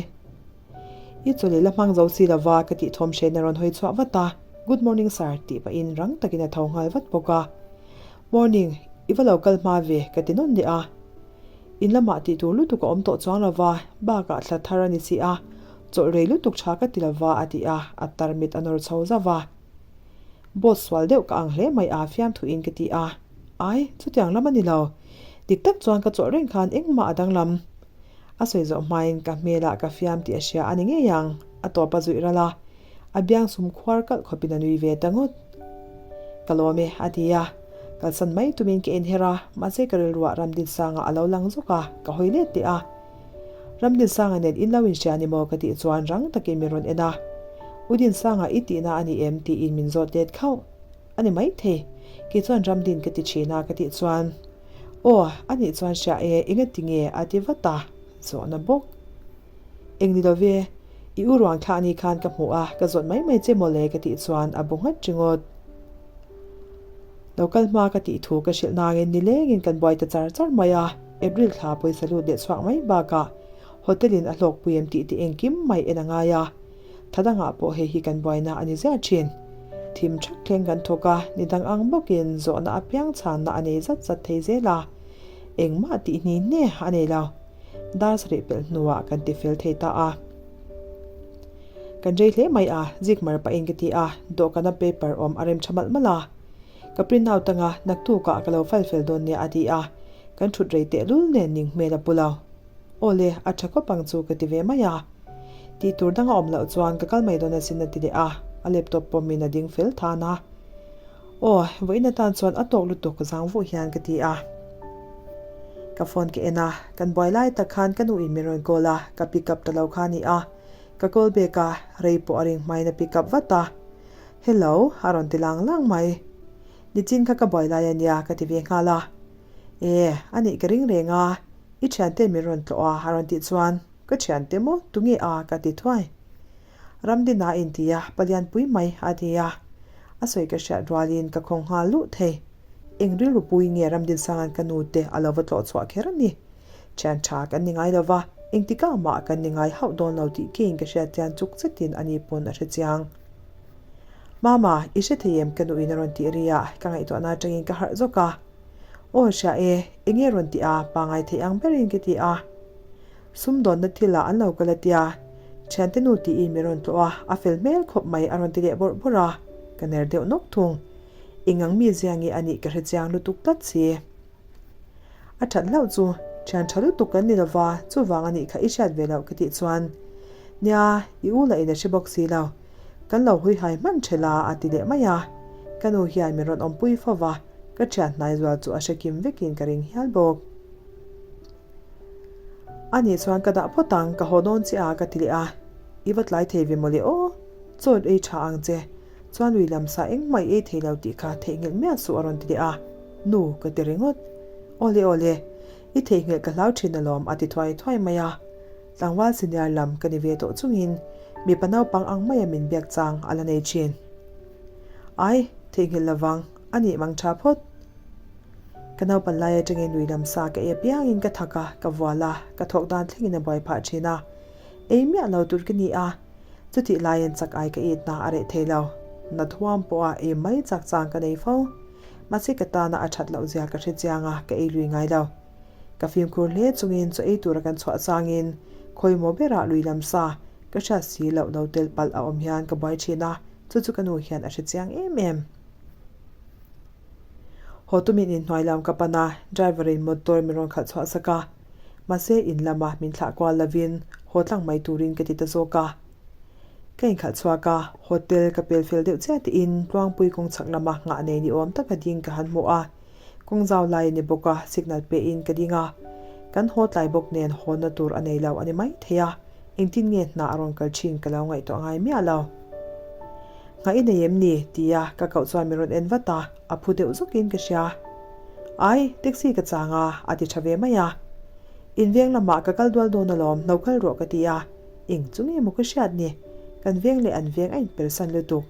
I chawlh i la hmang zo si lova ka tih thawm hrein a rawn hawi chhuah vat a, Good morning sir tih pahin rang takin a tho nghal vat bawk a. Morning, i va lo kal hma ve ka ti nawn leh a. In lamah tih tur lutuk a awm tawh chuang lova, bakah thla thar a ni si a, chawlh rei lutuk tha ka ti lova a ti a, a tarmit a nawr chho zauh va. Boss sual deuh ka ang hle mai a fiamthuin ka ti a. Ai, chutiang lam a ni lo. Dik tak chuan ka chawlh reng khan engmah a danglam. A sawi zawh hmain ka hmelah ka fiam tih a hria a ni ngei ang, a tawp a zuih ral a. A biang sum khuar kalh khawpin a nui ve ta ngawt. Ka lawm e, a ti a. Kalsan mai tumin ka inher a, mahse ka rilruah Ramdinsanga a lo lang zawk a, ka hawi let teh a. Ramdinsanga nen in lo inhria ni maw ka tih chuan rang takin min rawn en a. U Dinsanga i tihna a ni em tiin min zawt let khauh. A ni maithei. Kei chuan Ramdin ka ti thin a ka tih chuan, Aw, a nih chuan hria e, engati nge a ti vat a, zawhna bawk. Eng ni lo ve, i u ruang thlah ni khan ka hmu a, ka zawt mai mai che mawle ka tih chuan a bu nghat ringawt. Lo kal hma ka tih thu ka hrilh nangin nilengin kan buai ta char char mai a, April thla pawisa lut leh chhuak mai bakah hotel in a hlawkpui em tih te engkim mai en a ngai a, tha dangah pawh hei hi kan buaina a ni ziah thin. Thim thak thleng kan thawk a, ni dang ang bawkin zawhna apiang chhanna a nei zat zat thei zel a, engmah tih hni hne a nei lo. Dar sarih pelh hnuah kan ti fel thei ta a. Kan rei hle mai a, zik mar pahin ka ti a, dawhkana paper awm a rem tha malh malh a. Ka print out anga naktukah ka lo file fel dawn nia a ti a, kan thut rei tehlul nen ning hmel a pu lo. Aw le, a tha khawp ang chu ka ti ve mai a. Tih tur dang a awm loh chuan ka kal mai dawn asin a ti leh a, a laptop pawmin a ding fel than a. Aw, vawiin atan chuan a tawk lutuk zang vuh hian ka ti a. Ka phone ka en a, kan buai lai tak khan ka nu in min rawn call a, ka pick up ta lo kha a ni a. Ka call back a, rei pawh a ring hmain a pick up vat a. Hello, a rawn ti lang lang mai. Nichin kha ka buai lai a nia ka ti ve nghal a. E, a nih ka ring reng a, i thiante min rawn tlawh a a rawn tih chuan ka thiante maw tunge a ka ti thuai. Ramdina a inti a, palianpui mai a ti a. A sawi ka hriat rualin ka khawng nghal luh thei. Eng rilru pui nge Ramdinsanga'n ka nu te a lo va tlawh chhuah kher a ni? Thian tha kan ni ngai lo va, engtikah mah kan ni ngai hauh dawn lo tih keiin ka hriat chian chuk zetin a ni pawn a hre chiang. Mama, i hre thei em ka nuin a rawn tih ri a, ka ngaihtuahna atangin ka harh zawk a. Aw hria e, enge rawn tih a, pangai theih ang berin ka ti a. Sumdawnna thilah an lo kal a tia, thiante nu tiin min rawn tlawh a, a fel hmel khawp mai a rawn ti leh bawrh bawrh a, ka ner deuh nawk thung. Eng ang mi zia nge a nih ka hre chiang lutuk tlat si. A that hlauh chu, thian tha lutuk kan ni lova, chuvang a nih kha i hriat ve loh ka tih chuan, Nia, i u lah in a hre bawk si lo, kan lo hui hai hman ṭhel a a ti leh mai a. Ka nu hian min rawn awmpui fo va, ka thian hnai zual chu a hre kim vekin ka ring hial bawk. A nih chuan ka dah phawt ang, ka haw dawn che a ka ti leh a. I va tlai thei ve mawle aw, chaw ei tha ang che. Chuan lui lam sa engmah i ei thei lo tih kha theihnghilh miah suh a rawn ti leh a. Nu, ka ti ringawt. Awle awle, i theihnghilh ka hlau thin alawm a ti thuai thuai mai a. Tlangval senior lam ka ni ve tawh chungin mipa naupang ang maia min biak chang a la nei thin. Ai, theihnghilh lovang, a nih mang tha phawt. Ka naupan lai atangin lui lam sa ka ei apiangin ka thak a, ka vual a, ka thawk dan thlengin a buai phah thin a. Ei miah lo tur ka ni a, chutih laiin chak ai ka itna a reh thei lo. Na thuam pawha ei mai chak chang ka nei fo. Mahse ka tana a that loh zia ka hre chiang a, ka ei lui ngai lo. Ka fimkhur hle chungin chaw ei tura kan chhuah changin khawimaw berah lui lam sa ka hriat si loh lo tel palh a awm hian ka buai thin a, chu chu ka nu hian a hre chiang em em. Haw tumin inhnuai lam ka pan a, driver in motor min rawn khalh chhuah sak a. Mahse in lama min thlah kual lovin haw tlang mai turin ka ti ta zawk a. Ka inkhalh chhuak a, hotel ka pel fel deuh chiah tiin Tluangpui kawng chhak lama nghah nei ni awm taka ding ka han hmu a. Kawng zau lai a ni bawk a, signal pe in ka ding a. Kan haw tlai bawk nen hawnna tur a nei lo a ni mai thei a, engtin nge hna a rawn kal thin ka lo ngaihtuah ngai miah lo. Nghah i nei em ni? tia ka koh chuan min rawn en vat a, a phu deuh zawkin ka hria. Ai, taxi ka chang a, a ti tha ve mai a. In veng lamah ka kal dual dawn alawm, no kal rawh ka ti a. Eng chu nge maw ka hriat ni? Kan veng leh an veng a inpersan lutuk.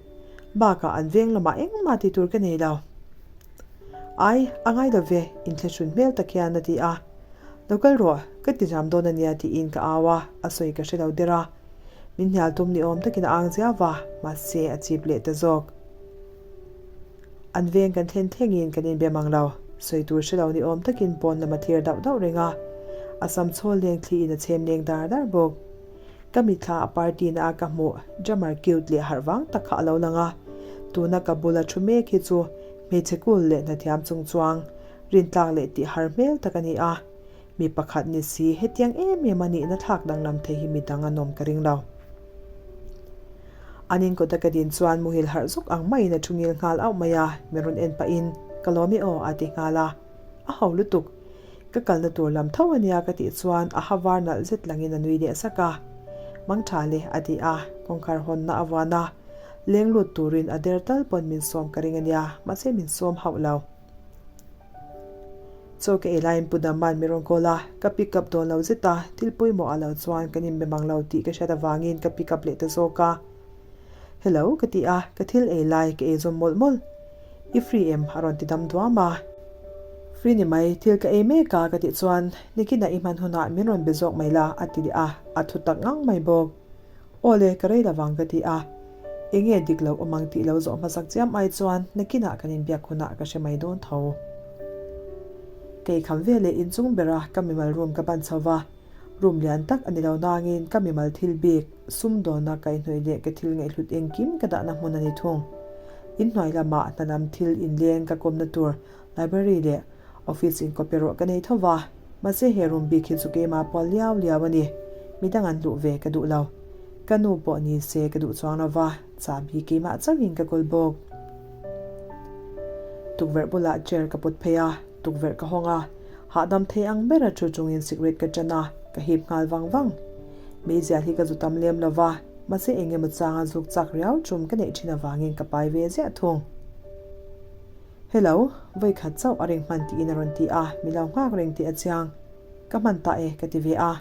Bakah an veng lamah engmah ti tur ka nei lo. Ai, a ngai lo ve, inthlahrun hmel tak hian a ti a. Lo kal rawh, ka ti zam dawn a nia tiin ka au a, a sawi ka hre lo der a. Min hnial tum ni awm takin a ang ziau va, mahse a chip leh ta zawk. An veng kan thlen thlengin kan inbe mang lo, sawi tur hre lo ni awm takin pawn lam a thlir dauh dauh reng a, a sam chhawl leng thliin a chhem leng dar dar bawk. Ka mitthla a party na a ka hmuh drummer cute leh harh vang tak kha a lo lang a, tuna ka bula thu mek hi chu hmeichhe cool leh hnathiam chung chuang rintlak leh tih har hmel tak a ni a. Mi pakhat ni si hetiang em em a nihna thlak danglam thei hi midang an awm ka ring lo. An inkawta ka din chuan muhil harh zuk ang maiin a thu ngil nghal auh mai a, min rawn en pahin ka lawm e aw a ti nghal a. A ho lutuk. Ka kalna tur lam tho a nia ka tih chuan a ha var nalh zet langin a nui leh sak a. Mang tha le a ti a, kawngkhar hawnna a vuan a. Leng lut turin a der tal pawn min sawm ka ring a nia, mahse min sawm hauh lo. Chaw ka ei laiin Pu Dama'n mi rawn call a, ka pick up dawn lo zet a, thil pawimawh ah lo chuan kan inbe mang lo tih ka hriat avangin ka pick up leh ta zawk a. Hello ka ti a, ka thil ei lai ka ei zawm mawlh mawlh. I free em? a rawn ti dam duam a. Free ni mai, thil ka ei mek a ka tih chuan nikinah i hman hunah min rawn be zawk mai la a ti leh a, a thu tak ngang mai bawk. Aw le, ka rei lovang ka ti a. Enge dik lo awm ang tih lo zawh hmasak chiam ai chuan nakinah kan inbiak hunah ka hre mai dawn tho. Kei kham veleh inchung bera ka mimal room ka ban chho va, room lian tak a ni lo nangin ka mimal thil bik, sumdawnna kaihhnawih leh ka thil ngaihhlut engkim ka dahna hmun a ni thung. Inhnuai lamah hna lam thil inleng ka kawmna tur library leh Office in copy rawh ka nei tho va, mahse he room bik hi chu keimah pual liau liau a ni. Midang an luh ve ka duh lo. Ka nu pawh ni se ka duh chuang lo va, chahbi keimah chauhin ka kawl bawk. Tukverh bulah chair ka put phei a, tukverh ka hawng a, hahdam thei ang bera thu chungin cigarette ka ṭan a, ka hip nghal vang vang. Meizial hi ka zu tam lem lo va, mahse eng emaw changa zuk chak riau ṭum ka neih ṭhin avangin ka pai ve ziah thung. Hello, vawi khat chauh a ring hman tiin a rawn ti a, mi lo nghak reng tih a chiang. Ka hman ta e, ka ti ve a.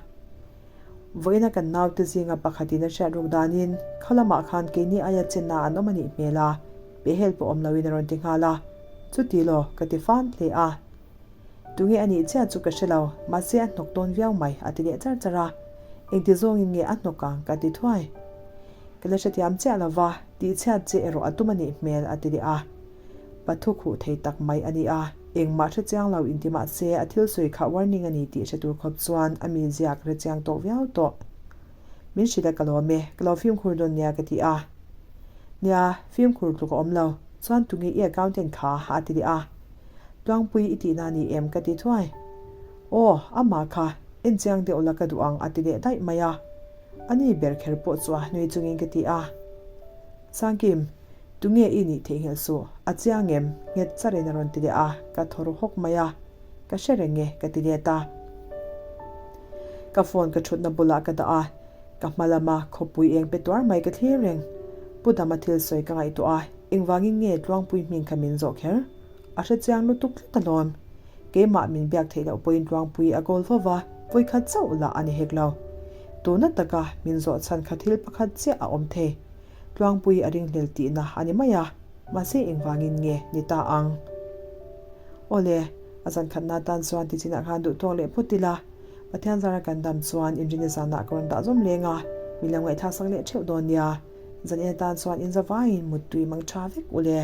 Vawiina kan naute zinga pakhatin a hriat ruk danin khaw lamah khan keini aia chenna an awm a nih hmel a, pehhel pawh awm loin a rawn ti nghal a. Chuti law, ka ti fan hle a. Tunge a nih chiah chu ka hre lo, mahse a hnawk dawn viau mai, a ti leh char char a. Engti zawngin nge a hnawk ang, ka ti thuai. Ka la hrethiam chiah lo va, tihchhiat che erawh a tum a nih hmel, a ti leh a. Pathu khuh thei tak mai a ni a, engmah hre chiang lo inti mah se a thil sawi kha warning a ni tih hre tur khawp chuan a mi ziak hre chiang tawh viau tawh. Min hrilh a ka lawm e, ka lo fimkhur dawn nia ka ti a. Nia, fimkhur tluk a awm lo, chuan tunge i accountant kha a ti leh a. Tluangpui i tihna a ni em ka ti thuai. Aw, amah kha, en chiang deuh la ka duh ang a ti leh daih mai a. A ni ber kher pawh chu a nui chungin ka ti a. Sangkim, Tunge i nih theihnghilh suh, a chiang em? Nghet charin a rawn ti leh a, ka thaw ru hawk mai a, Ka hre reng e, ka ti let a. Ka phone ka thutna bulah ka dah a, ka hma lama khawpui eng pe tuar mai ka thlir reng. Pu Dama thil sawi ka ngaihtuah a, engvangin nge Tluangpui hming kha min zawh kher? A hre chiang lutuk tlat alawm. Keimah min biak theih loh pawhin Tluangpui a goal fo va, vawikhat chauh lah a ni hek lo. Tuna taka min zawh chhan kha thil pakhat chiah a awm thei. Tluangpui a ringhlel tihna a ni mai a, mahse engvangin nge ni ta ang? Awle, a zan khatna atan chuan ti chinah khan duh tawk leh phawt ila, Pathian zara kan dam chuan inrini zanah ka rawn dah zawm leng a, min lo ngaihthlak sak leh theuh dawn nia. Zan en atan chuan inzavaiin muttui mang tha vek ule.